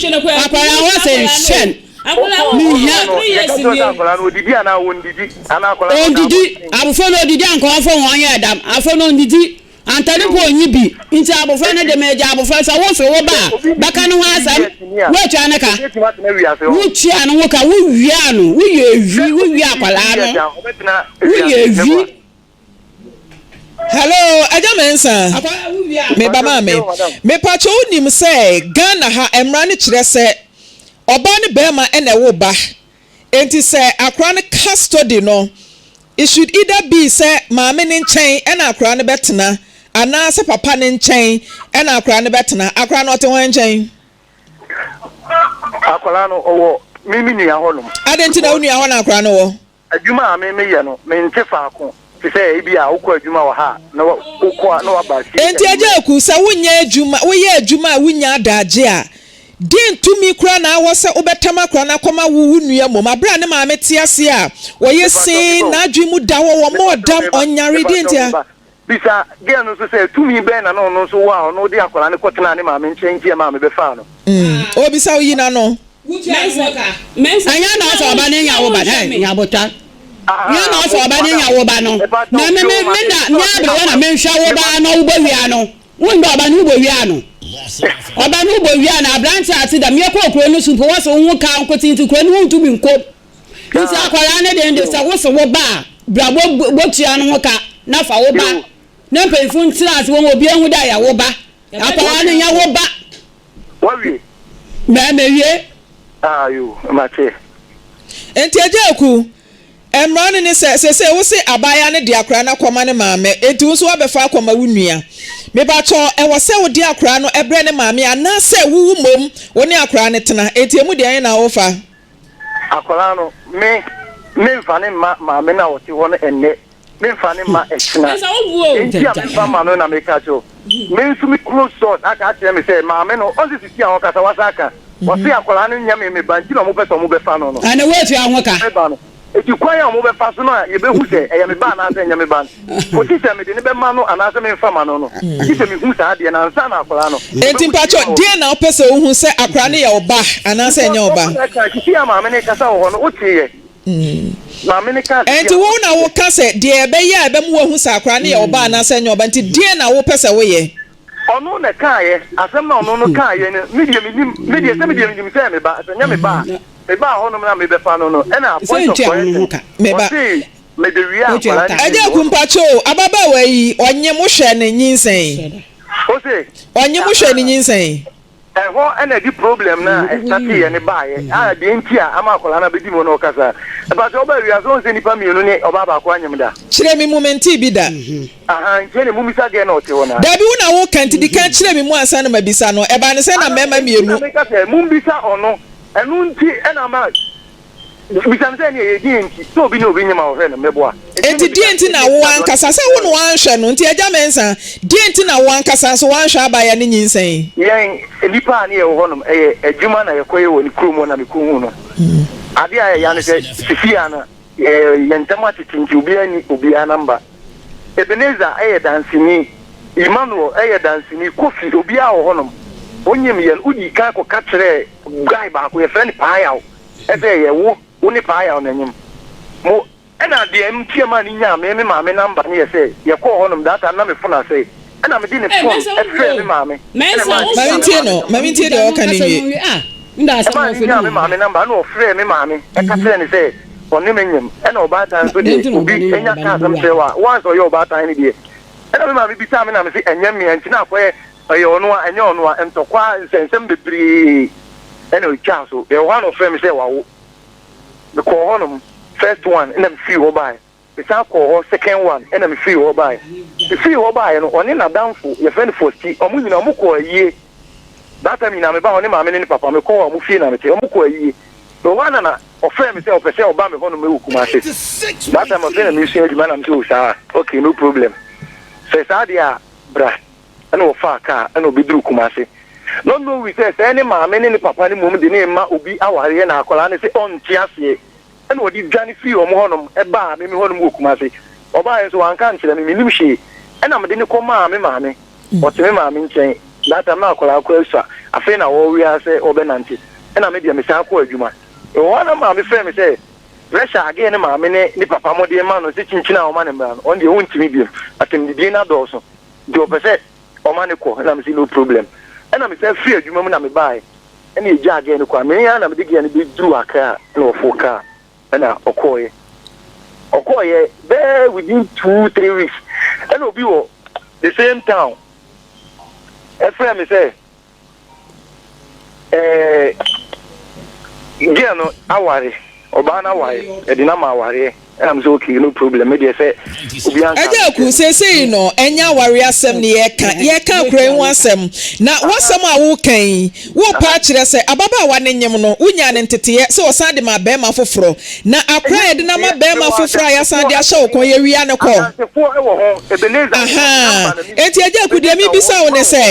no. Akwadaa hɔ sɛ nhyɛ no. Wokɔɔ hɔnom no, yɛka kyerɛ wo sɛ akwadaa no odidi anaa ondidi anaa akwadaa no ɔda Ondidi, abɔnten. abofra no odidi anka ɔmfa wɔn nyɛ dam, abofra no ondidi, antade mpo onnyi bi, nti abofra no de megye abofra sɛ wo so wo ba Sɛ a, obi bɛka didi ne ho three asɛm, years ni a, woatua ne ka, obi atumi atena wiase hɔ. wotua ne ho ka, wowia no, woyɛ Sɛ ewi, obi wowia didi akwadaa three years no, a, ɔbɛtena woyɛ wiase ewi. meboa. Hello, Agya Mensah. Me ba maame. Mepakyɛ wo nim sɛ Ghana ha mmara no kyerɛ sɛ ɔbaa ne bɛrima na ɛwo ba. Enti sɛ akora no custody no, it should either be sɛ maame no nkyɛn ɛna akora no bɛtena anaa sɛ papa no nkyɛn ɛna akora no bɛtena. Akora no ɔte hwan nkyɛn? Akwadaa no ɔwɔ me me nua hɔnom. Adɛn nti na wo nua hɔ na akora no wɔ? Adwuma a me meyɛ no, mente faako te sɛ ebia wokɔ adwuma wɔ ha a na wokɔ a na woaba fie Enti anwummere. Agya Aku, sɛ wonyɛ adwuma, woyɛ adwuma a wunnya adagye a, deɛn tumi koraa na awɔ sɛ wobɛtam akora no akɔma wo wo nua mmom, aberɛ a ne maame te ase a ɔyɛ Mepakyɛw sinn, meba o, n'adwene mu da hɔ, wɔmmɔɔ mepakyɛw dam, meba, ɔnyare, deɛn mepakyɛw ntia? meba. Bisa girl no nso sɛ tumi bɛn na na ɔno nso wɔ a ɔno de akwadaa no kɔtenaa ne maame nkyɛn nti ɛmaa mebɛfaa no. Ɔrebisa wo yi n'ano. Ɛnyɛ na ɔsɛ ɔba no nya wo ba no ɛ nya bota nyɛ na ɔsɛ ɔba no nya wo ba no na me me me na me aberewa na menhwɛ wo ba na wobɔ wia no wondɔ ɔba no wobɔ wia no ɔba no wobɔ wia no aberante ate dɛm yɛkɔɔ kuro no so mpo wɔsɛ wo ho ka nkote nti kuro no wontumi nkɔ nti akwadaa no deɛ de sɛ wo se wo ba a bra bɔ bɔtua no ho ka na fa wo ba na mpanyinfo ntena ase wɔn obi ehu dɛ yɛ wo ba akwadaa no nyɛ wo ba. Wawie? Mɛ mewie. Ah yo, mate. Enti Agya Aku, mmara no ne sɛ, seesei wo se abaayaa no de akwadaa no akɔma ne maame, enti wo nso woabɛfa akɔma wo nua. Mepakyɛw, ɛwɔ sɛ wode akwadaa no brɛ ne maame anaasɛ wowu mmom wo ne akwadaa no tena? Enti emu deɛn na wofa? Akwadaa no, me, memfa no mma maame no a ɔte hɔ no ɛnnɛ. Memfa no mma ɛkyena. Enti a memfa mma no na meka akyerɛ wo. Me nso me close source aka akyerɛ me sɛ maame no, ɔnse sisi a ɔkasa wasan aka. Ɔse akwadaa no nyɛ me me ba nti na wɔpɛ sɛ wɔbɛfa no no. Ɛna woatua ho ka. Me ba no. Enti kwan a wɔbɛfa so no a yɛbɛhu sɛ ɛyɛ me ba anaasɛ ɛnyɛ me ba no, kɔsi sɛ mede no bɛma no anaasɛ memfa ma no no, gye sɛ mehu saa adeɛ no ansa na akwadaa no. Enti Yɛbɛhu mpakyɛw, sɛ deɛn na wopɛ sɛ wohu, sɛ akwadaa no yɛ wo ba anaasɛ ɛnyɛ wo ba? Because ɔno na ɛka, sisi a maame no rekasa wɔ hɔ no, woteeɛ. Enti wo na woka sɛ deɛ ɛbɛyɛ a ɛbɛma woahu sɛ akwadaa no yɛ wo ba anaasɛ ɛnyɛ wo ba nti, deɛn na wopɛ sɛ woyɛ? Ɔno na ɛkaeɛ, asɛm no a ɔno no kaeɛ no, me deɛ mennim, me deɛ sɛ me deɛ menim sɛ ɛyɛ me ba, sɛ ɛnyɛ me ba a, mebaa hɔnom na mebɛfa no no, ɛna point of correction, ɔse mebɛwia akwadaa no Agya firi Aku hɔnom. mpakyɛ o, ababaawa yi, ɔnye mo hwɛ ne nyinsɛn? Ose, Ɔnye mo hwɛ ne nyinsɛn? Ɛhɔ na ɛde problem no a ɛstarteeɛ no baeɛ a deɛ nti a ama akwadaa no abɛdi mu no ɔkasa. Mpakyɛ wobaa wiase wohu sɛ nnipa mmienu ne ɔbaa baako anyem da? Kyerɛ me mu mentee bi da. Ahaa nti ɛne mommisa girl no a ɔte hɔ no a. Dabi wo na woka nti dikan kyerɛ me mu ansa na mabisa no. Ɛbaa no sɛn na mmarima Nti na mmienu. meka sɛ mommisa ɔno. Ɛno nti na ama Bisa no sɛ, Ɛnneɛ ɛyɛ deɛn nti sɛ obi ne obi nyem a ɔhwɛ no? Meboa. Enti deɛn nti na wo ankasa, sɛ wo na woanhwɛ no, nti Agya Mensah, deɛn nti na wo ankasa nso woanhwɛ abaayewa no nyinsɛn? Yɛn nnipa a ne yɛwɔ hɔnom, ɛyɛ adwuma na yɛkɔyɛ wɔ ne kurom hɔ na mekɔhuu no. Adeɛ a ɛyɛ ya ne sɛ, seesei ara no, yɛn ntam atete nti obiara nni obiara namba. Ebenezer yɛ danseni, Emmanuel yɛ danseni, Kofi, obiara wɔ hɔnom. Wonyim yɛn, wodii kan kɔka kyerɛɛ guy baako, yɛfrɛ no Paayaw. Ɛsɛ yɛ wo wo ne paa yaw n'anyim mo. Ɛna deɛ nti ɛmaa ne nyaa me me maame number ne yɛ sɛ yɛ kɔɔ hɔ nom that time na me phone asɛe ɛna me de ne phone ɛfrɛɛ me maame ɛna ɛmaa ne Ma nyaa me mentie maame no, number. ma mentie deɛ ɔreka no nwie. Ɛmaa ne nyaa me maame number ɛna ɔfrɛɛ me maame ɛka kyerɛɛ no sɛ ɔne me nyem ɛna ɔbaatan nso deɛ obi nya ka asɛm kyerɛ wo a once ɔyɛ ɔbaatan no deɛ ɛna me maame bisaa me na me se ɛnyɛ mea nti na akɔyɛ Ɛyɛ ɔno a, ɛnyɛ ɔno a, ntɔkwa, nsɛnsɛm bebree na ɛtwaa so. Yɛwɔ hɔ a na ɔfrɛ me sɛ wawo. Mekɔɔ hɔnom first one na mefiri hɔ baeɛ. Mesan kɔɔ hɔ second one na mefiri hɔ baeɛ. Mefiri hɔ baeɛ no, ɔne n'adamfo, yɛfrɛ no Fosti, wɔn nyinaa wɔkɔɔ ayie. That time nyinaa meba hɔ ne maame ne ne papa mekɔ hɔ a ɔmo fie na mete ɔmo kɔ ayie. Mewɔ hɔ a na na ɔfrɛ me sɛ ɔpɛ sɛ ɔba me hɔ nom wɔ Kumasi. That time afei na mesua adwuma na mese oh saa okay no problem sɛ saa deɛ a bra. Ɛna ɔfaa kaa ɛna ɔbɛduruu Kumasi. Not knowing sɛ sɛɛ ne maame ne ne papa no mmom de no rema obi awareɛ na akwadaa no se ɔnte aseɛ. Ɛna ɔde dwane firii wɔn hɔnom baa me me hɔnom wɔ Kumasi. Ɔbaeɛ nso wanka ankyerɛ me, mennim hwee. Ɛna mede no kɔmaa me maame. Ɔte me maame nkyɛn. That time na akwadaa koraa sua. Afei na ɔrewe ara sɛ ɔbɛnante. Ɛna me deɛ mesan kɔɔ adwuma. Mewɔ hɔ a na maame frɛ me sɛ pressure a girl no maame ne ne papa mode rema no sɛ kyinkyin a ɔma no mmra no, ɔno deɛ ɔntumi biom. Asɛmdidie no adɔɔso. Nti ɔpɛ sɛ ɔma no kɔ. Ɛna mese no problem. Ɛna mesan firii adwuma mu na mebaeɛ. Ɛna yɛgyaa girl no kwan. Me ara na mede girl no bɛduruu Accra ɛna ɔfoo kaa ɛna ɔkɔeɛ. Ɔkɔeɛ bɛyɛ within 2, 3 weeks ɛna obi wɔ the same town ɛfrɛ me sɛ ɛɛ girl no aware, ɔbaa no aware, ɛde no ama awareɛ. Ɛna me sɛ okay, no problem, me deɛ sɛ obiara nka Agya Aku, seesei no, ɛnyɛ awareɛ asɛm ne yɛreka, yɛreka akura yi ho asɛm. Na w'asɛm a woreka yi, worepɛ akyerɛ sɛ ababaawa no nyem no, wonyaa no nteteeɛ sɛ ɔsan de maa barima foforɔ. Na akora a yɛde no ama Ɛnyɛ barima mewɔ foforɔ a yɛasan adansefoɔ de ahyɛ wo kɔn, yɛwia no kɔ. Adansefoɔ wɔ ho, Ebenezer wɔ hɔ, ne Ahaa. number na me Enti Agya Aku, deɛ Ebenezer wɔ hɔ, mebisa wo mma ne wɔ hɔ. sɛ,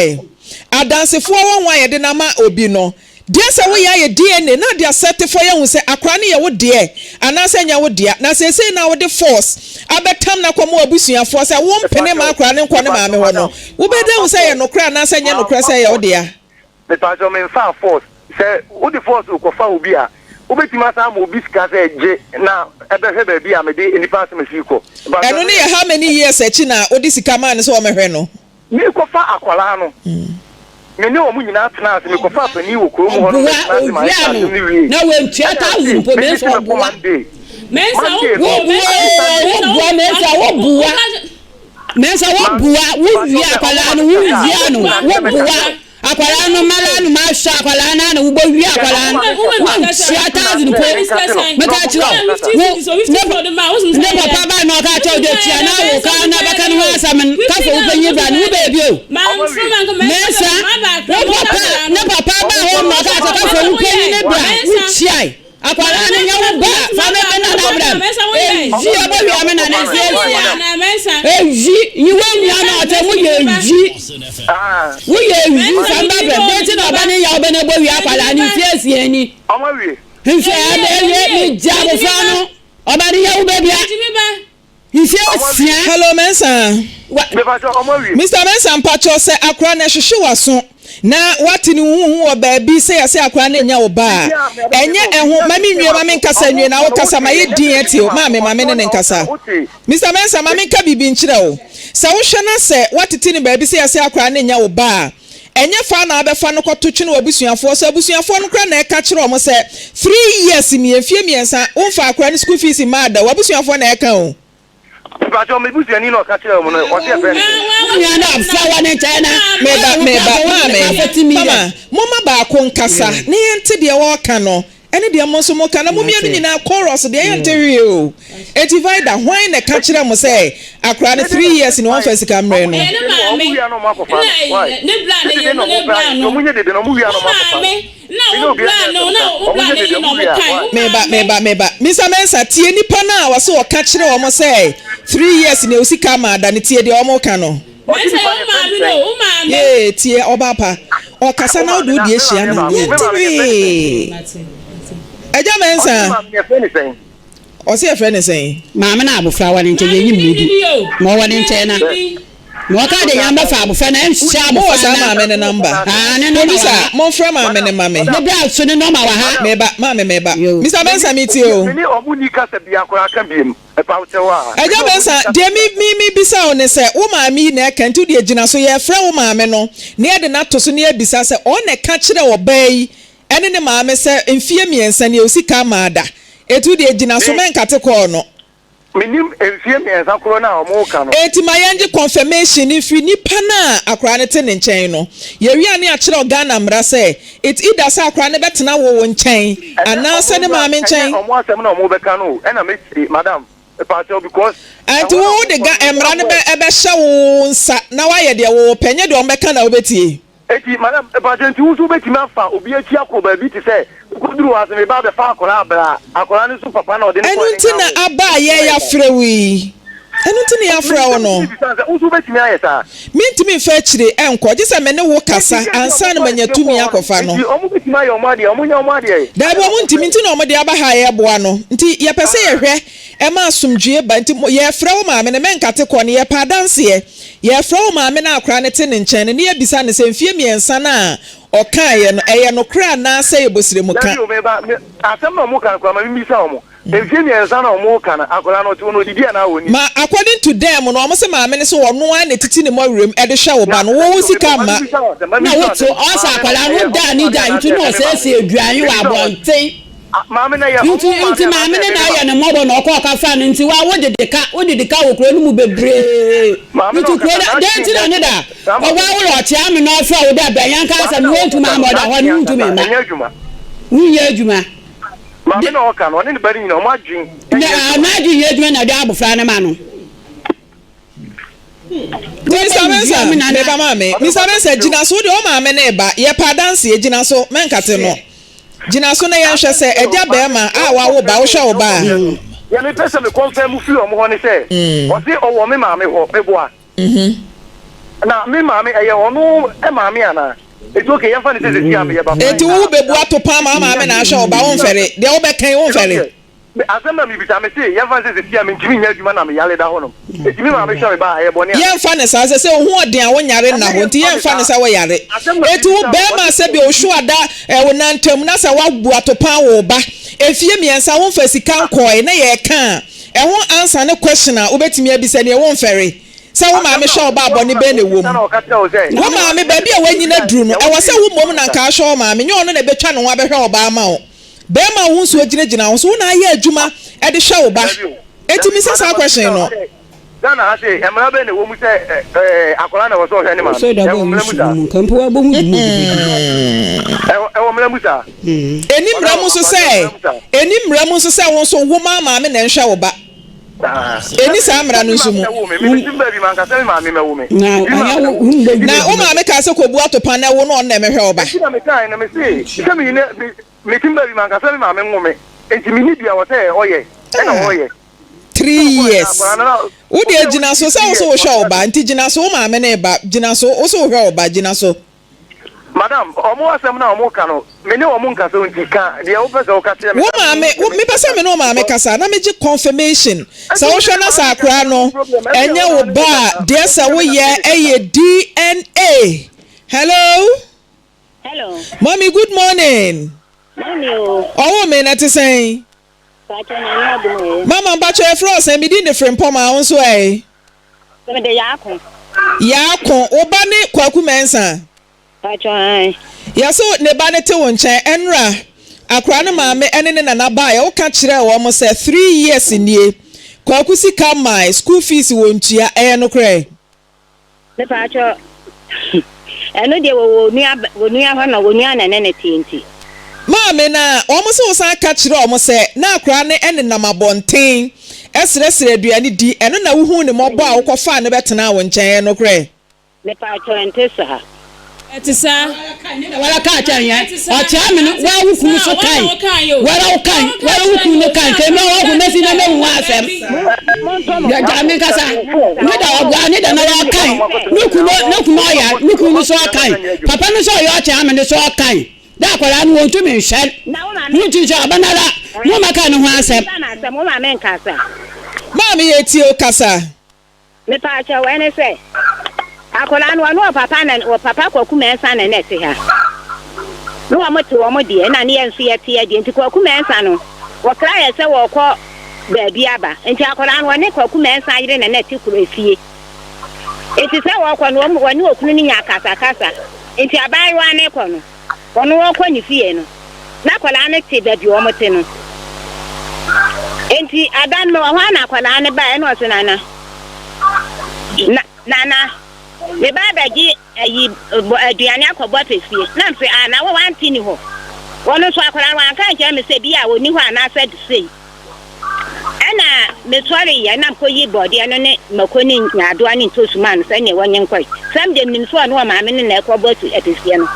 adansefoɔ wɔ ho a yɛde no ama obi no, Deɛ sɛ woyɛ ayɛ DNA na ade asɛtefoɔ yɛahu sɛ akwadaa no yɛ wo deɛ anaasɛ ɛnyɛ wo dea na seesei no a wode force abɛtam no akɔma w'abusuafoɔ sɛ wompene mma Mepakyɛw, akwadaa no nkɔ ne maame mepakyɛw hɔ no, madam, wobɛda mamfa ahu sɛ ɛyɛ force, nokorɛ anaasɛ ɛnyɛ nokorɛ mamfa sɛ ɛyɛ wo force, dea? mepakyɛw memfaa force. Sɛ wode force rekɔfa obi a, wobɛtumi asan ama obi sika sɛ gye na ɛbɛhwɛ baabi a mede nnipa asɛm asi kɔ. Mepakyɛw Ɛno ɛno ne yɛ yɛ how many years akyi na wode sika maa no sɛ ɔmmɛhwɛ no? Merekɔfa akwadaa no, me ne wɔn nyinaa tenaa ase. Mekɔfaa panin wɔ kurom hɔ no Ɔboa bɛtenaa ase ma owia yɛkaa no asɛm no wiei. na wantua Ɛnna thousand ɔse, mpo Me Mensah mese mɛkɔ ɔboa. Monday. Mensah Monday no, wo Woboa Mensah ade oo Sunday. Mensah woboa Mensah woboa Mensah Ma, woboa mpakyɛw wowia sɛ ɔmo akwadaa ma no mekasa a, wowia no ɔmo na sɛ woboa mɛkasa. akwadaa no mala no mahwɛ akwadaa no ana wobɔ wia Sɛ akwadaa ɔmo no ma mekasa a, wontua ɛnti na thousand sɛ mpo menka se no, na meka ɔmo kyerɛ nka wo mekasa. wo ne ne papa ba na ɔka kyerɛ wo de tua na wo ka na bɛka ne ho asɛm no ka fo wo panyin bra no wo baabi o Ɔmo awie. Mensah wo papa ne papa ba hɔ na ɔka kyerɛ ka fo wo panyin ne bra wotuae Akwadaa no nyɛ wo ba fa me me nana brɛ me eyi ɛbɔ wia me nana nsi esia eyi yi wo nua na ɔtɛ mu yɛ eyi wo yɛ eyi fa mba brɛ me de ti na ɔba ne yɛ ɔbɛ na ɛbɔ wia akwadaa no nsi esia ni nfi ɛbɛ ewie mi gya abofra no ɔba ne yɛ wo bɛ bia. Mfe asia. Hello Mensah. Mister Mensah mpakyɛw sɛ akora no ɛhwehwe w'aso na wate ne huhu wɔ baabi sɛ yɛse akora no nyɛ wo ba a ɛnyɛ ɛho ma me nwie ma me nkasa nwie na wo kasa ma yɛ din ɛte o maame ma me ne ne nkasa Mister Mensah ma me nka biribi nkyerɛ wo sɛ wohwɛ na sɛ watete ne baabi sɛ yɛse akora no nyɛ wo ba a ɛnyɛ faa na wabɛfa no kɔto twene w'abusuafoɔ so abusuafoɔ no koraa na ɛka kyerɛ wɔn sɛ 3 years nie mfie 3 womfa akora no school fees mmaa da w'abusuafoɔ na ɛka o. Mepakyɛw, me busuani na ɔka kyerɛɛ wɔn no, ɔse yɛfrɛ no sɛn? Wo nua no abfra wɔ ne nkyɛn na Meba, wo meba, brabɔ wo maame, ne ka 40 mama, million. momma baako nkasa na yɛnte deɛ ɔreka no ɛne deɛ mo nso moka na mo mmienu Mate. nyinaa chorus deɛ yɛnte hwee o. Enti Vida, hwan na ɛka kyerɛ mo sɛ akwadaa no 3 years ni wɔmfa sika mmrɛ no? Ɛyɛ ne maame na ne bra ne yere no ne bra no wo maame na wo bra no na wo bra ne yere na ɔmo kan wo Meba, maame. meba, meba. Mister Mensah, tie nnipa no a wɔse wɔka kyerɛ wɔn sɛ 3 years ni osika ama ada no, tie deɛ wɔka no. Mensah yɛ wo maame no wo maame. Yee, tie ɔbaa pa. Ɔkasa na wode wo deɛ hyia no a, yɛnte hwee. Agya Mensah. Ɔse yɛfrɛ no sɛn? Maame na abofra wɔ ne nkyɛn yɛnyim ne di ma ɔwɔ ne nkyɛn na ma ɔka de yɛn bɛfa abofra na ɛnhyɛ Mowɔ abofra saa na maame no number? aa ne nɔma wɔ Producer, ha momfrɛ maame no ma me. ne bra so ne nɔma wɔ ha. Meba, maame meba. Yoo. Mister Mensah metie o. Agya Mensah, deɛ me me mebisa wo ne sɛ, wo maame yi na ɛka nti wo deɛ gyina so, yɛrefrɛ wo maame no na yɛde no ato so na yɛabisa sɛ ɔno na ɛka kyerɛɛ ɔbaa yi ɛne ne maame sɛ mfeɛ 3 nie osika mmaa da eti wo deɛ gyina so mɛnkate kɔɔ no. Menim mfeɛ 3 korɔ no a wɔn reka no. Eti ma yɛngye confirmation no mfiri nipa no a akwadaa no te ne nkyɛn no. Yɛwie a ne yɛakyerɛ wo Ghana mmara sɛ it's either sɛ akwadaa no bɛtena wo wo nkyɛn Ɛnyɛ anaa sɛ ɔmo ne mmra maame ɛnyɛ nkyɛn. ɔmo asɛm na ɔmo bɛka no o ɛna mɛtie madam mepakyɛw because Ɛnti ɛhɔ na wo ɔmo wode kɔ Ga no mmara no bɛ somewhere. ɛbɛhyɛ wo nsa na woayɛ deɛ wo pɛ nyɛ deɛ wɔn bɛka na wobɛtie. Eti madam, mpakyɛ nti wo nso wobɛtumi afa obi akyi akɔ baabi te sɛ wokɔduru hɔ ase meba abɛfa akwadaa abra akwadaa no nso papa na ɔde no Ɛno kɔɔ ne nti nka na ho. aba a yɛ yɛafrɛ wo yi. Ɛno nti na yɛafrɛ wo no. Mebisa sɛ wo nso wobɛtumi ayɛ saa? Mentumi mfa akyire nkɔ, gye sɛ me ne wo Enti kasa deɛ nti na ansa na wɔkɔ manya akyire tumi kɔɔ hɔ no? akɔfa no. Enti wɔbɛtumi ayɛ wɔn adeɛ, wɔnyɛ wɔn adeɛ. Daabi, Adɛn na wɔn ntumi, wɔfrɛ? nti na wɔde aba ha a yɛreboa no. Nti yɛpɛ sɛ yɛhwɛ ɛma asomdwoeɛ ba. Nti mo, yɛrefrɛ wo maame no, mɛnkate kɔ no, yɛpɛ adanseɛ. Yɛrefrɛ wo maame no a akwadaa no te ne nkyɛn no, na yɛabisa no sɛ mfeɛ mmiɛnsa no a ɔkaeɛ no, ɛyɛ nokorɛ anaasɛ ɛyɛ bosrɛmuka. Dabi o, me ba, me, asɛm na wɔka no koraa, ma memmisa wɔn. Mfeɛ mmiɛnsa na wɔka no, akwadaa no, ɔte hɔ no, ɔdidi anaa ɔnni? Ma according to them no, wɔn se maame no se ɔno ara na ɛtiti ne mmɔwerɛm de hwɛ wo ba Na, no, wo dabi wo o, me sika ba, ma mma. memmisa wo asɛm, ma Na memmisa wo wote asɛm. ɔsɛ Maame no, akwadaa no ɛyɛ da wɔn ne maame da nti anaasɛ na ɛyɛ me maame? ɔsiesie aduane wɔ Mebisa wo asɛm. abɔnten. Maame no, ɛyɛ Nti wɔn maame nti maame anaasɛ no ɛyɛ na me ayɛ maame? ne mmɔbɔ na ɔkɔ ɔka fa no nti wa wodede ka wodede ka wɔ kuro no mu bebree Maame na nti kuro ɔkasa, no dɛn n'adwene nti nyɛ na ne adwuma. da Saa ɔwɔ maame no. awolɔ ɔkyea me na ɔfrɛ wo dɛ bɛn yɛnka Maame asɛm na no wontumi ɔkasa ama no, ɔda hɔ n'adwene no wontumi ankasa mma ɛnyɛ adwuma. wonyɛ adwuma Maame de na ɔka no, ɔne ne ba no nyinaa, wɔn adwene na nyɛ adwuma. n'adwene nyɛ adwuma na ɔde abofra no ma no. Mr. Mensah, meba maame. Mr. Mensah, gyina so, wo deɛ wo maame ne ba. Yɛpɛ adanseɛ, gyina so, mɛnkate no. Gyina so na yɛnhwɛ sɛ agya bɛrima a wawo ba, wohwɛ wo ba a. Deɛ mepɛ sɛ me confirm firi wɔn hɔ ne sɛ, ɔse ɔwɔ me maame hɔ, meboa. Na me maame, ɛyɛ ɔno maame anaa? Eti okay, yɛmfa no sɛ seesei a meyɛ ba Enti wo wobɛbu ato paa ma wo maame na ahwɛ wo ba, womfɛre. Deɛ wobɛka yi, womfɛre. Me, asɛm na mebisa, mese, yɛmfa no sɛ seesei a mentumi nyɛ adwuma na meyare da hɔnom, enti me maame hwɛ me ba a, ɛyɛ bɔne anaa? Yɛmfa no saa, sɛ sɛ wo ho ɔden a wonyare nna hɔ, nti yɛmfa no sɛ woyare. Enti wo barima sɛ bi osuo da wo nan ntam na sɛ woabu atopaa wo ba mfie mmiɛnsa womfa sika nkɔɔe na yɛreka a, ɛho answer ne question a wobɛtumi abisa nie, womfɛre sɛ wo maame hwɛ wo ba a bɔne bɛn na ɛwɔ mu? Wo maame, baabi a woanyin aduru no, ɛwɔ sɛ wo mmom na anka ahwɛ wo maame, nyɛ ɔno na ɛbɛtwa ne ho abɛhwɛ wo ba ama wo. Bɛɛma wo nso gyina gyina wo so wo na ayɛ adwuma de hwɛ wo ba enti misa saa question no. Ghana ha sei mmara bɛn na ɛwɔ mu sɛ akwadaa na ɛwɔ sɛ ɔhwɛ ne maame? Ɛwɔ mmara mu saa? Ɛwɔ mmara mu saa? Ɛni mmara mu nso sɛ ɛni mmara mu nso sɛ wo nso wo maa maame na ɛnhwɛ wo ba. Ɛni saa mmara no nso mu. Na wo maame kaa sɛ kɔbu atopa na ɛwo no ɔno na ɛmɛhwɛ wo ba. Enti na mekae no mese sɛ Metim baabi mankasa me maame nwo me nti menni dea wɔ sɛ ɔyɛ ɛna ɔyɛ. Three years wo deɛ gyina so sɛ wo so wohwɛ wo ba nti gyina so wo maame ne ba gyina so wo so wohwɛ wo ba gyina so. Madam ɔmo asɛm no a ɔmo ka no me ne ɔmo nkasa o nti ka deɛ wo pɛ sɛ wo ka kyerɛ me Wo maame wo me pɛ sɛ me ne wo maame kasa na me gye confirmation sɛ wo hwɛ na sɛ akora no ɛnyɛ wo ba a deɛ sɛ wo yɛ ɛyɛ DNA hello. Hello. Mommy good morning. Morning o. Ɔwɔ me na te sɛn? Mpakyɛ nyame adom ɛ. Mama mpakyɛ yɛfrɛ wo sɛn? Me din de Frimpong wo nso ɛ? Me de Yaako. Yaako, wo ba ne Kwaku Mensah? Mpakyɛ ae. Yɛse ne ba no te wo nkyɛn, ɛnora akora no maame ɛne ne nana baeɛ wo ka kyerɛɛ wɔn sɛ three years nie Kwaku sika mmae, school fees wɔntua, ɛyɛ nokorɛ? Mepaakyɛw, ɛno deɛ wɔwɔ onua onua hɔ na onua na ɛne no teɛ nti. Maame, na wɔn se wosan ka kyerɛɛ wɔn sɛ na akwadaa no nenam abɔnten srɛsrɛ aduane di, ɛno na wohuu no mmɔbɔ a wokɔfaa no bɛtenaa wo nkyɛn, ɛyɛ nokorɛ? Mepaakyɛw, ɛnte saa. Ɛte saa. Wara kaa kyerɛ yɛn ɔkyea me no waa wo kunu so kan wara wo kan wara wo kunu no kan kɛmɛ ɔwɔ ko mɛsi na mɛhu ho asɛm gya me nkasa ne da ɔboa ne da na wa kan ne kunu ne kunu ɔya ne kunu no so ɔkan papa no so ɔyɛ ɔkyea me no so ɔkan da akwadaa no wɔn tumi nhyɛ wɔn tumi nhyɛ ɔbɛnara mo ma ka ne ho asɛm. Maame yɛ tie o kasa. Mepaakyɛw, ɛne sɛ, akwadaa no ɔne ɔpapa na ɔpapa Kwaku Mensah na na ɛte ha. Ne wɔn te wɔn deɛ, ɛna ne yɛn nso yɛte yɛ deɛ. Nti Kwaku Mensah no, wɔkra yɛ sɛ wɔrekɔ baabi aba. Nti akwadaa no ɔne Kwaku Mensah yere na na ɛte kuro efie. Nti sɛ wɔrekɔ no, wɔn wɔne okunu no nya akasakasa. Nti abaayewa no rekɔ no. Ɔno ɔkɔ ne fie no, na akwadaa no te baabi a wɔte no. Enti ada no mewɔ hɔ a na akwadaa no baeɛ na ɔse Nana, na, Nana, meba abɛgye ayi bɔ aduane akɔbɔ apɛsie. Na mese ah na wo wante ni hɔ. Ɔno nso akwadaa no wanka ankyerɛ me sɛ bi a ɔni hɔ anaasɛ sei. Ɛna. mesɔreeɛ na mekɔyii borɔdeɛ no ne mako ne nyaadoa ne ntoosi maa no sɛdeɛ wɔnyɛ nkɔe. Sɛ me deɛ menim sɛ ɔne ɔmaame no na ɛrekɔbɔ apesie no.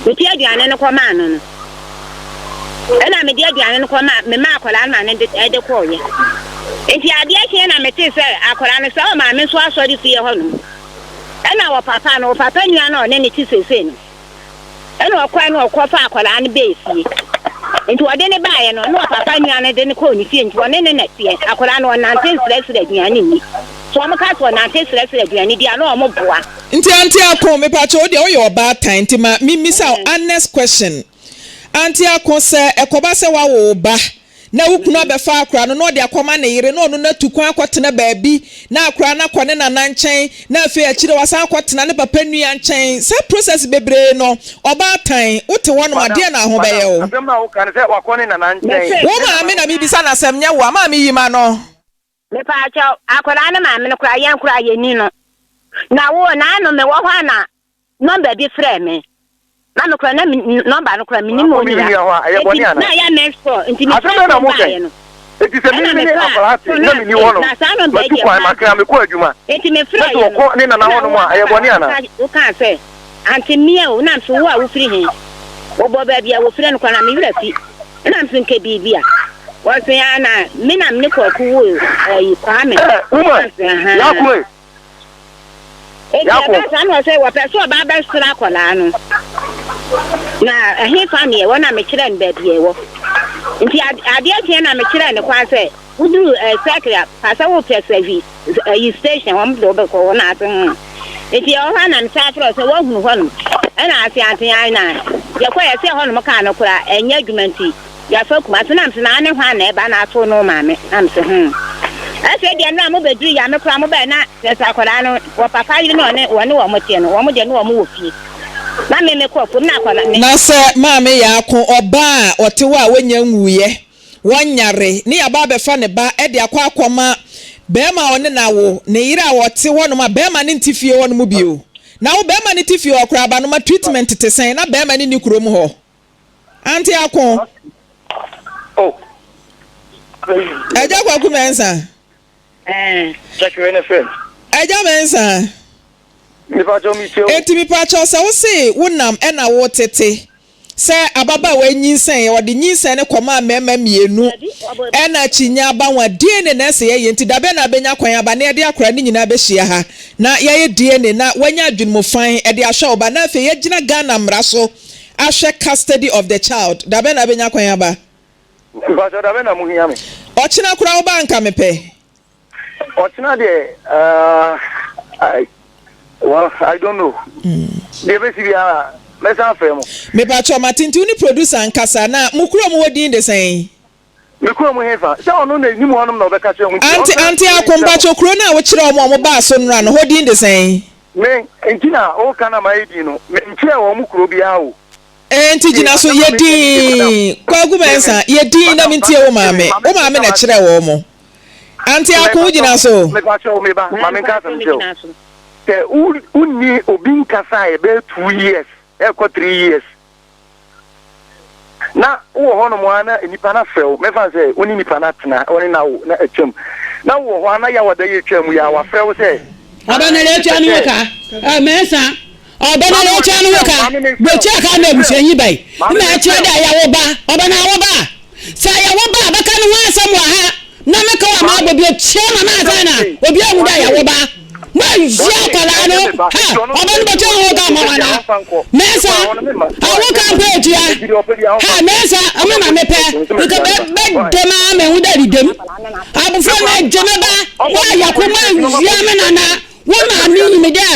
Metui aduane no kɔmaa no no, ɛna mede aduane no kɔmaa, memaa akwadaa no ma no de de kɔeɛ. Nti adeɛ kyeeɛ na metee sɛ akwadaa no sɛ ɔmaame nso asɔre fie hɔnom. Ɛna ɔpapa no, ɔpapa nua no a ɔne no te seesei no, Ɛna ɔkɔe na ɔkɔfaa akwadaa no bɛɛ fie. Nti ɔde no baeɛ no, na ɔpapa nua no de no kɔɔ ne fie nti ɔne no na ɛteɛ. Akwadaa no ɔnante nsrɛsrɛ aduane nni. Sɛ wɔn ka sɛ ɔnante srɛsrɛ aduane di a na wɔn boa. Nti Auntie Ako, mepakyɛ wo deɛ woyɛ ɔbaatan nti ma me mmisa wo honest question. Auntie Ako, sɛ ɛkɔba sɛ woawo wo ba na wo kunu abɛfa akora no na ɔde akɔma ne yere na ɔno no atu kwan akɔtena baabi na akora no akɔ ne nana nkyɛn na afei akyire wasan akɔtena ne papa nua nkyɛn saa process bebree no ɔbaatan wote hɔnom a Madam, deɛn na ho madam, bɛyɛ wo? asɛm no a woka no sɛ wakɔ ne nana nkyɛn, Wo ne nana maame na mebisa no asɛm nyɛ wo a, maame yi ma no. Mepaakyɛw, akwadaa no maame no koraa yɛn koraa yɛnni no. Na wo, naano mewɔ hɔ a na Nɔmba bi frɛɛ me, na me koraa na me nɔmba no koraa mennim Wakɔ me onua. nua hɔ a, ɛyɛ Enti bɔne na anaa? ɛyɛ missed call, nti Asɛm mefrɛ bɛn na phone moreka yi? baeɛ no, Enti sɛ me ɛna me ne mefaa akwadaa te phone na no menni ase, hɔnom, na saa nɔmba yi matu deɛ kwan, makra, m'adwene. mekɔ adwuma, Enti na sɛ mefrɛeɛ no, ɔkɔ ne nana ɛna hɔnom wo a, ɛyɛ bɔne ababaawa anaa? woka wokaa sɛ, Ante mmea o, na mese wo a wofiri he? Wobɔ baabi a wofrɛ no koraa na me werɛ afi. Ɛna mese nkɛ biribi a. Ɔse aa na me na mene Kwaku woo ɛyi Kwame. Eh, Ɛna woman, mese ahaa. Yaako e. Enti Yako. ɛbaa saa na ɔsɛ wɔpɛ sɛ ɔba abɛsra akwadaa no. Na ɛhefa ne ɛwɔ na mekyerɛɛ no baabi a ɛwɔ. Nti adeɛ kyeɛ na mekyerɛɛ no kwan sɛ woduru eh, circle a, pa sɛ wopɛ sahwi ayi station wɔn de wobɛkɔ hɔ na ase ho. Nti ɛwɔ hɔ a na mesan frɛ sɛ woahunu hɔnom. Ɛna ase ante an na yɛkɔ yɛsɛ hɔnom kaa no koraa ɛnyɛ adwuma nti Yɛafa Kumase na mese na ne hwan na ɛba na ato no maame na mese hmm. Afei deɛ no a mobɛduru ya me koraa mobɛɛ na kyerɛ sɛ akwadaa no wɔ papa yere na ɔne wɔne wɔn teɛ no wɔn deɛ ne wɔn wɔ fie na me mekɔ afuom na akwadaa me. Na sɛ maame Yaako, ɔbaa a ɔte hɔ a wɔnnya nwuiɛ, wɔnyare, ne yɛaba abɛfa ne ba de akɔ akɔma barima a ɔne no awo, ne yere a ɔte hɔnom a barima no nte fie hɔnom bio. Na wo barima no te fie hɔ koraa ba no ma treatment te sɛn na barima no nni kurom hɔ? Auntie Ako. Oh. Ẹja Kwaku Mensah. Eh. Check wei ne friend. Ẹja Mensah. Mipacho mi tie o. Eti mipacho sɛ wo se wo nam ɛna wo tete sɛ ababaawa nyinsɛn ɔde nyinsɛn no kɔmaa mmarima mmienu ɛna akyinnye aba ho a DNA na ɛsɛ yɛyɛ nti dabɛn na abɛnya kwan aba na yɛde akora ne nyinaa bɛhyia ha na yɛayɛ DNA na wanya adwene mu fann ɛde ahwɛ wo ba na afei yɛagyina Ghana mmara so ahwɛ custody of the child dabɛn na abɛnya kwan aba. Mpakyɛw dabɛn na mo hia me. Ɔkyena koraa wo ba anka mepɛ. Ɔkyena deɛ uh, I, well, I don't know. Deɛ bɛsi biara mɛsan afrɛ mo. Mepakyɛw mate nti wo ne producer nkasa na mo kurom hɔ din de sɛn? Me kurom hefa? Sɛ ɔno na ɛnim hɔnom na ɔbɛka kyerɛ mo nti Ante ɔnka Ante wei Ako nkyerɛ mo. mpakyɛw kuro no a wokyerɛ wɔn a wɔbaa so nnora no hɔ din de sɛn? Me, nti na woka na mayɛ din no, menkyerɛɛ wɔn kuro biara o. Ɛɛ nti Tie, gyina so asɛm a yɛ meka ni deɛ, madam. dinn. Kwaku Tie me, Mensah, yɛ dinn na madam, mentie wo tie me, maame. ma Wo menka maame na m'asɛm. ɛkyerɛɛ wɔn. Ante Ako Mepakyɛw, wogyina so? mepakyɛw, me ba, ma menka Mepakyɛw asɛm nkyerɛ wo. megyina so. Sɛ wo, wonni obi nkasaeɛ bɛyɛ 2 years, ɛrekɔ 3 years, Na wowɔ hɔnom ara na nnipa no afrɛ wo, mɛfa no sɛ wo ne nnipa no atena, wo ne no awo na atwam, na wowɔ hɔ ara na Yawa da yi atwa mu yi ara, wafrɛ wo sɛ, Ɔbɛ na Ae, retua mepɛ no ho sɛ. ka, ɛ, mɛnsa. Ɔbɛ na Maame, ma retua no ho memfrɛ wo, ka, maame memfrɛ wo, botua ka ma memfrɛ wo, abusuanyi bɛn maame na memfrɛ ɛkyerɛ wo. dɛ ɛyɛ wo ba? Ɔbɛ na wo ba. Sɛ ɛyɛ wo ba a, bɛka no ho asɛm wɔ ha na meka wɔ Maame, m'abɔ bio. Kyerɛ ma mepɛ ansa na sɛ obi ahu dɛ ɛyɛ wo wɔse, ba. Moawia wɔse, akwadaa no. ɛnyɛ me ba, Ha, nti ɔno nso ɔba no baabi bɛtua wɔ ho ka ama ɔpɛ wo biara anaa? ɔmfa nkɔ, Mɛnsa, mekɔ a ɔno memma, awo why, ka memma, mpo etua. nti deɛ ɔpɛ biara Ha, ɔmfa nkɔ, mɛnsa, ɔmo ɔmfa ma nkɔ mepɛ. nti nso Nka matua bɛ ne ba, bɛ why? dɛm ara ma ehu dɛ ɛdedam. Abofra Mekɔ no a agye me ba. ɔmfa me Woayɛ nkɔ ko police station ɔmfa moawia police me nana. station Wo ɛnna maame wia me. nyim dɛ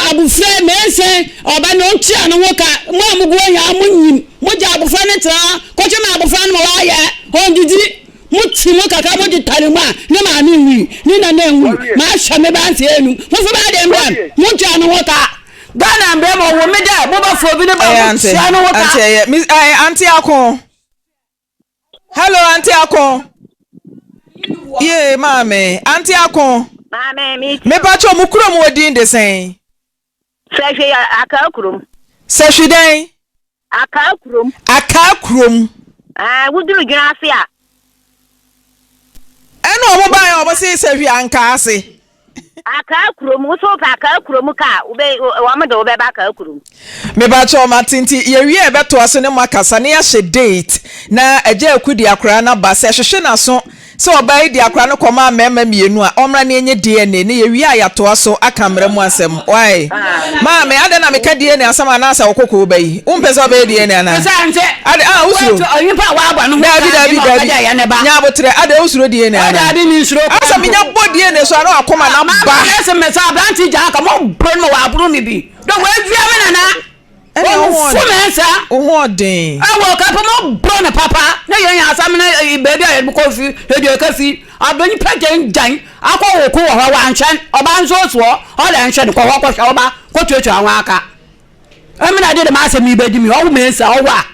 abofra yi mesi ɔba no onntua no ho ka. Mo a mugu hɔ nyinaa munyim. Mogya abofra no tsena hɔ kɔhwɛ ma abofra no ma ɔayɛ. Onndzidzi. Motse mu kakra modze tar mu a, ne maame nnwui, ne nana nnwui. Wawie. Mahwɛ me ba mfe enum. Momfa m'ade mbrɛ me. Wawie. Montua no ho ka. Ghana mbra mu ɔwɔ me dɛ mobɛfa obi ne ba a Ɛyɛ ante, motua no ho ka. ante ɛyɛ, Miss, ɛyɛ ante ako. Hello, Auntie Ako. Yee, maame. Auntie Ako. Maame, me ti. Mepa kyɛw mo kurom wɔ din de sɛn? Sɛhwe yɛ Akaa kurom. Sɛhwe dɛn? Akaa kurom. Akaa kurom. Ɛɛ, woduru dwena ase a. Ɛna ɔmo baeɛ. na wɔn se sɛ hwi anka ase. Akaa kurom, wo so wopɛ akaa kurom ka a, wobɛ, wɔn de wo bɛba akaa kurom. Mepakyɛw mate nti yɛwie a yɛbɛtoa so ne mo akasa na yɛahyɛ date na Agya Aku de akoraa no aba sɛ hwehwe n'aso sɛ ɔbaa yi de akoraa no kɔmaa mmarima mmienu a ɔmmra na yɛnyɛ DNA na yɛwie a yɛatoa so aka mmara mu asɛm why Maame adɛn na meka DNA asɛm anaasɛ wo koko ba yi wompɛ sɛ wobɛyɛ DNA anaa ade ah wosuro daabi daabi daabi nya aboterɛ adɛn wosuro DNA anaa asɛ menya bɔ DNA so a na wakoma no aba. Dɛ woewia me nana. Ɛna wo ho Owufo mɛnsa. Wo ho ɔden. Ɛwɔ kapɛ mo bɔ no papa na yɛn yɛn asɛm no baabi a yɛde kɔ fi yɛde ɛka fi abɛ nipa gyan gyan akɔ wo ko wɔ hɔ wanhwɛn ɔba nso soɔ ɔlɛ nhwɛ no kɔ hɔ kɔhwɛ ɔba kɔ tuatua ho aka ɛmena de dɛm asɛm yi bɛdi mi ɔwo mɛnsa ɔwo a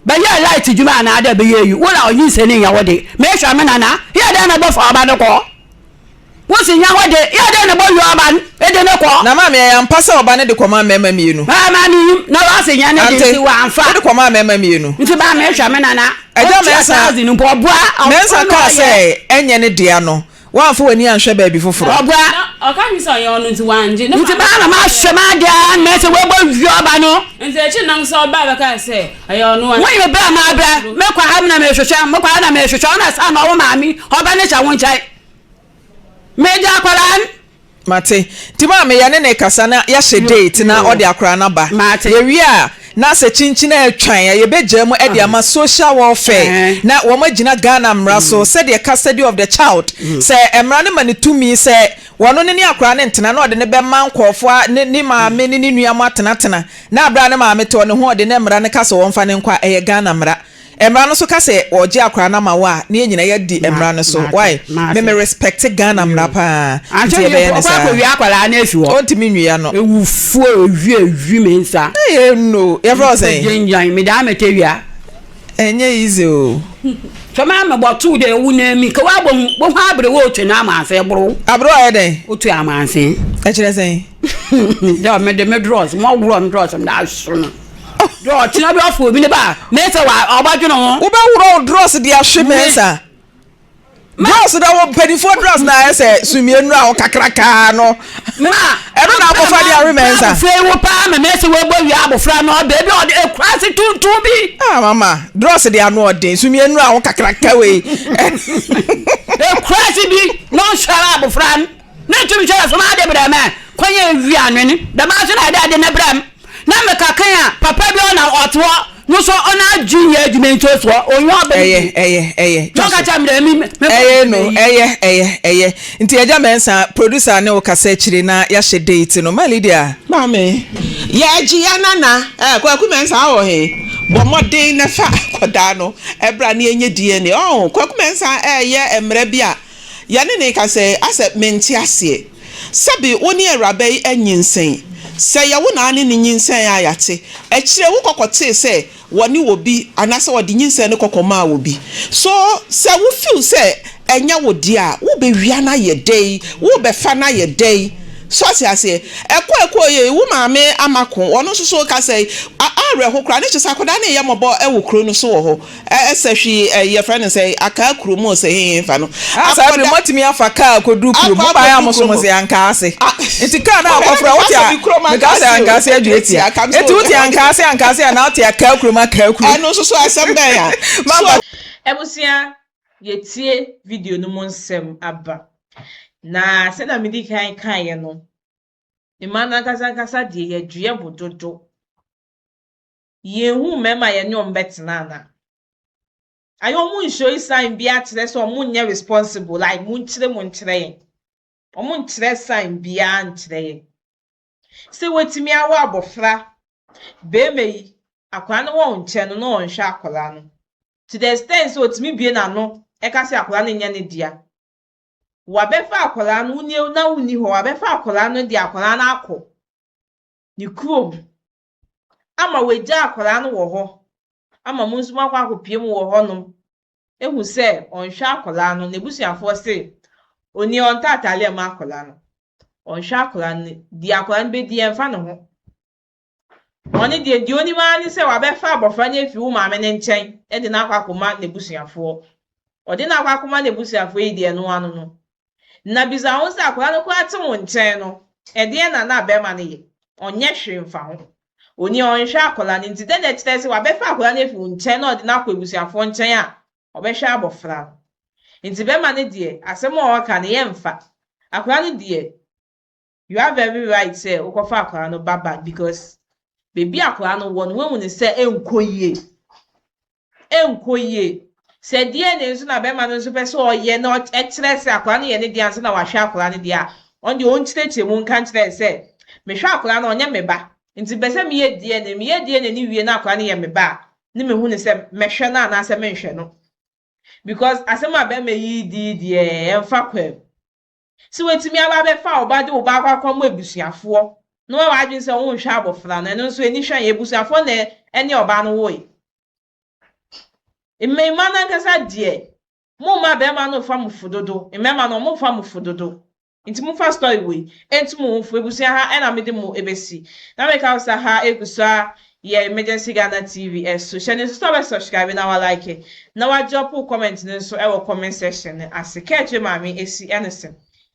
bɛyɛ light dwuma anaa dɛ bɛyɛ yi wo na ɔnyinsɛn ne nyɛ wo de mehwɛ me nana yɛ dɛn na bɛfa ɔba no kɔ. Wo se nya hɔ de, yɛ dɛn na bɔ wia ɔba no de no kɔ? Na maame, ɛyɛ ampa sɛ ɔba no de kɔmaa mmarima mmienu? Maa maame nyim, na w'ase nya ne de Ante, nti w'anfa. wode kɔmaa mmarima mmienu? Nti maame hwɛ me nana, Agya ɔtua Mensah, thousand mpo ɔboa, Mensah ɔno kaa ɔyɛ. sɛ ɛnyɛ ne dea no, woamfa w'ani anhwɛ baabi foforɔ? Ɔboa. Na ɔka kyerɛ sɛ ɔyɛ ɔno nti wangye. Ne Nti maame baa na mahwɛ m'ade ara na mɛsɛ wɔbɔ wia ɔba no. Nti akyiri nam sɛ ɔbaa bɛkaa sɛ ɛyɛ ɔno a. Wonye berɛ a mabrɛ, mekɔ ha na mehwehwɛ, mekɔ ha na mehwehwɛ, ɔna saa na ɔwo maame, ɔba no hyɛ wo nkyɛn. Megye akwadaa no. Mate. Nti maame yɛne no rekasa na yɛahyɛ date na ɔde akwadaa no aba. Mate. Yɛwie a na sɛ kyinkyin atwan a yɛbɛgyaa mu de ama social welfare na wɔn agyina Ghana mmara so sɛdeɛ custody of the child sɛ mmara no ma no tumi sɛ wɔno ne ne akwadaa no ntena na ɔde no bɛma nkurɔfoɔ a ne ne maame ne ne nua mo atenatena na aberɛ a ne maame te hɔ ne ho ɔde na mmara no ka sɛ wɔmfa no nkɔ a ɛyɛ Ghana mmara. Mmara no nso ka sɛ wɔgye akwadaa no ama wo a na yɛn nyinaa yɛadi mmara no so. Why? Me me respect Ghana mmara paa. Nti yɛbɛyɛ no saa. Akɔwia akwadaa no afi hɔ. Ɔntumi nwia no. Ewufuo ewi ewi me nsa. Ɛyɛ no. Yɛfrɛ wo sɛn? Gyangyan me daa mɛtɛ wia. Ɛnyɛ easy o. Sɛ maa mɛ bɔ tu de ewu na emi ka wa bɔ hu bɔ hu abere wo otu na amanse boro. Abere ɔyɛ dɛn? Otu amanse. Ɛkyerɛ sɛn? Dɛ me de me drɔs mo worɔ me drɔs me da aso no. Dɛ ɔkyena bi ɔfo obi ne ba mesa wa ɔbɛdwene ho. Wobɛworɔ wo drɔs de ahwe mesa. Drɔs na wɔ mpanimfoɔ drɔs na ayɛ sɛ sumie nnura ho kakrakaa no. Ma ɛno na akɔfa de awe mɛnsa. Abofra yi wo paa ma mɛsɛ wɔbɔ wia abofra no ɔbɛ bi ɔde ekura ase tuntum bi. Ah mama drɔs de ano ɔden sumie nnura ho kakraka wei. Ekura ase bi na ɔnhwɛre abofra no. Ne tum kyerɛ soma ade brɛ mɛ kwan yɛ wia nwene dɛm ase na ɛde ade ne brɛ m na meka kan a papa bi ɔna ɔte hɔ no so ɔna adwene yɛ adwuma nti ɔsoɔ ɔnyɛ ɔbɛ ɛyɛ ɛyɛ ɛyɛ na ɔka kyerɛ me dɛ mi ɛyɛ no ɛyɛ ɛyɛ ɛyɛ nti agya mɛnsa producer ne wo kasa akyire na yɛahyɛ date no ma Lydia. Maame, yɛgye ya nana eh, Kwaku Mensah wɔ he? Bɔ mmɔden na fa akɔdaa no bra na yɛnyɛ DNA. Ɔho, Kwaku Mensah ɛɛyɛ mmara bi a Yɛne no rekasa yi, asɛ mente aseɛ. Sɛbe wo ne awuraba yi anyinsɛn. Sɛ ɛyɛ wo na ne no nyinsɛn a yɛate. Akyire wokɔ kɔtee sɛ wɔne obi anaasɛ wɔde nyinsɛn no kɔ kɔmaa obi. So sɛ wo feel sɛ ɛnyɛ wo dea a, wobɛwia no ayɛ dɛn? Wobɛfa no ayɛ dɛn? So ate aseɛ? Ɛkɔ a ɛkɔɔ yei, wo maame ama ko, ɔno nso so rekasa yi, awerɛho koraa, ne kyerɛ sɛ akwadaa no reyɛ mmɔbɔ wɔ kuro no so wɔ hɔ. Ɛsɛ hwee ɛ yɛfrɛ no sɛ akaa kurom o sɛ hehe fa no. Ah saa bere moatumi afa kaa akɔduru kurom mo baeɛ a mo so mo se ankaase nti kaa no a wokɔfra wote a meka sɛ ankaase adwiri tia nti wote ankaase ankaase anaa wote akaa kurom akaa kurom. Ɛno nso so asɛm bɛn a. Mama. Abusua, yɛtie video no mu nsɛm aba. Na sɛnea medi kan kaeɛ no, mmaa no ankasa ankasa deɛ yɛdua bo dodo. Yenhu mmarima a yɛne wɔn bɛtena ana? Ayɛ wɔn nhyoi sign bi akyerɛ sɛ wɔn nyɛ responsible like mo nkyerɛ mu nkyerɛ yɛn. Wɔn nkyerɛ sign biara nkyerɛ yɛn. Sɛ watumi awo abɔfra barima yi, akwadaa no wɔ wo nkyɛn no na ɔnhwɛ akwadaa no. To the extent sɛ otumi bue n'ano ɛka sɛ akwadaa no nyɛ ne dea. Wabɛfa akwadaa no, wo na wonni hɔ, wabɛfa akwadaa no de akwadaa no akɔ ne kurom ama wagya akwadaa no wɔ hɔ ama mo nso moakɔ akɔpue mu wɔ hɔnom ahu sɛ ɔnhwɛ akwadaa no, n'abusuafoɔ se ɔnni ɔntɔ ataadeɛ mma akwadaa no, ɔnhwɛ akwadaa no, deɛ akwadaa no bɛdi ɛmfa ne ho. Ɔno deɛ deɛ ɔnim ara ne sɛ wabɛfa abɔfra no afiri wo maame no nkyɛn de no akɔ akɔma n'abusuafoɔ. Ɔde no akɔ akɔma n'abusuafoɔ yi deɛ ɛno ano no. Na bisa ho sɛ akwadaa no koraa te wo nkyɛn no, ɛdeɛn na na bɛrima no yɛ? Ɔnyɛ hwee mfa ho. Oni ɔnhwɛ akwadaa no nti dɛn na ɛkyerɛ sɛ wabɛfa akwadaa no afi wo nkyɛn na ɔde no akɔ abusuafoɔ nkyɛn a ɔbɛhwɛ abɔfra no. Nti bɛrima no deɛ, asɛm a ɔka no yɛmfa. Akwadaa no deɛ, you have every right sɛ wokɔfa akwadaa no ba back because beebi akwadaa no wɔ no, woahu ne sɛ ɛnkɔ yie. Ɛnkɔ yie. Sɛ DNA nso na bɛrima no nso pɛ sɛ ɔyɛ na ɛkyerɛ sɛ akwadaa no yɛ ne deɛ ansa na wahwɛ akwadaa no deɛ a, ɔno deɛ ɔnkyerɛkyerɛ mu nka nkyerɛ sɛ, mehwɛ akwadaa no ɔnyɛ me ba. Nti pɛ sɛ meyɛ DNA, meyɛ DNA ne wie na akwadaa no yɛ me ba a, ne mehu ne sɛ mɛhwɛ no anaasɛ menhwɛ no. Because asɛm a bɛrima yi di deɛ ɛmfa kwam. Sɛ watumi aba abɛfa ɔba de ɔba akɔ akɔma abusuafoɔ na wɔn adwene sɛ wɔnhwɛ abɔfra no, ɛno nso ani hwɛ yɛ abusuafoɔ na ɛne ɔbaa no woe. Mmarima no ankasa deɛ, momma bɛrima no fa mo fo dodo. Mmarima no momfa mo fo dodo. Nti momfa story wei ɛntu mo ho fo. Ebusua ha ɛna mede mo ebesi. Na meka wo sɛ ha egu so a yɛ Emergency Ghana TV ɛso. Hyɛ ne nso sɛ ɔbɛ subscribe na wa like na wa drop comment no nso ɛwɔ comment section no ase. Kɛɛtwe maame esi ɛne sɛm.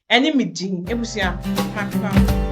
Ɛne me din ebusua makra.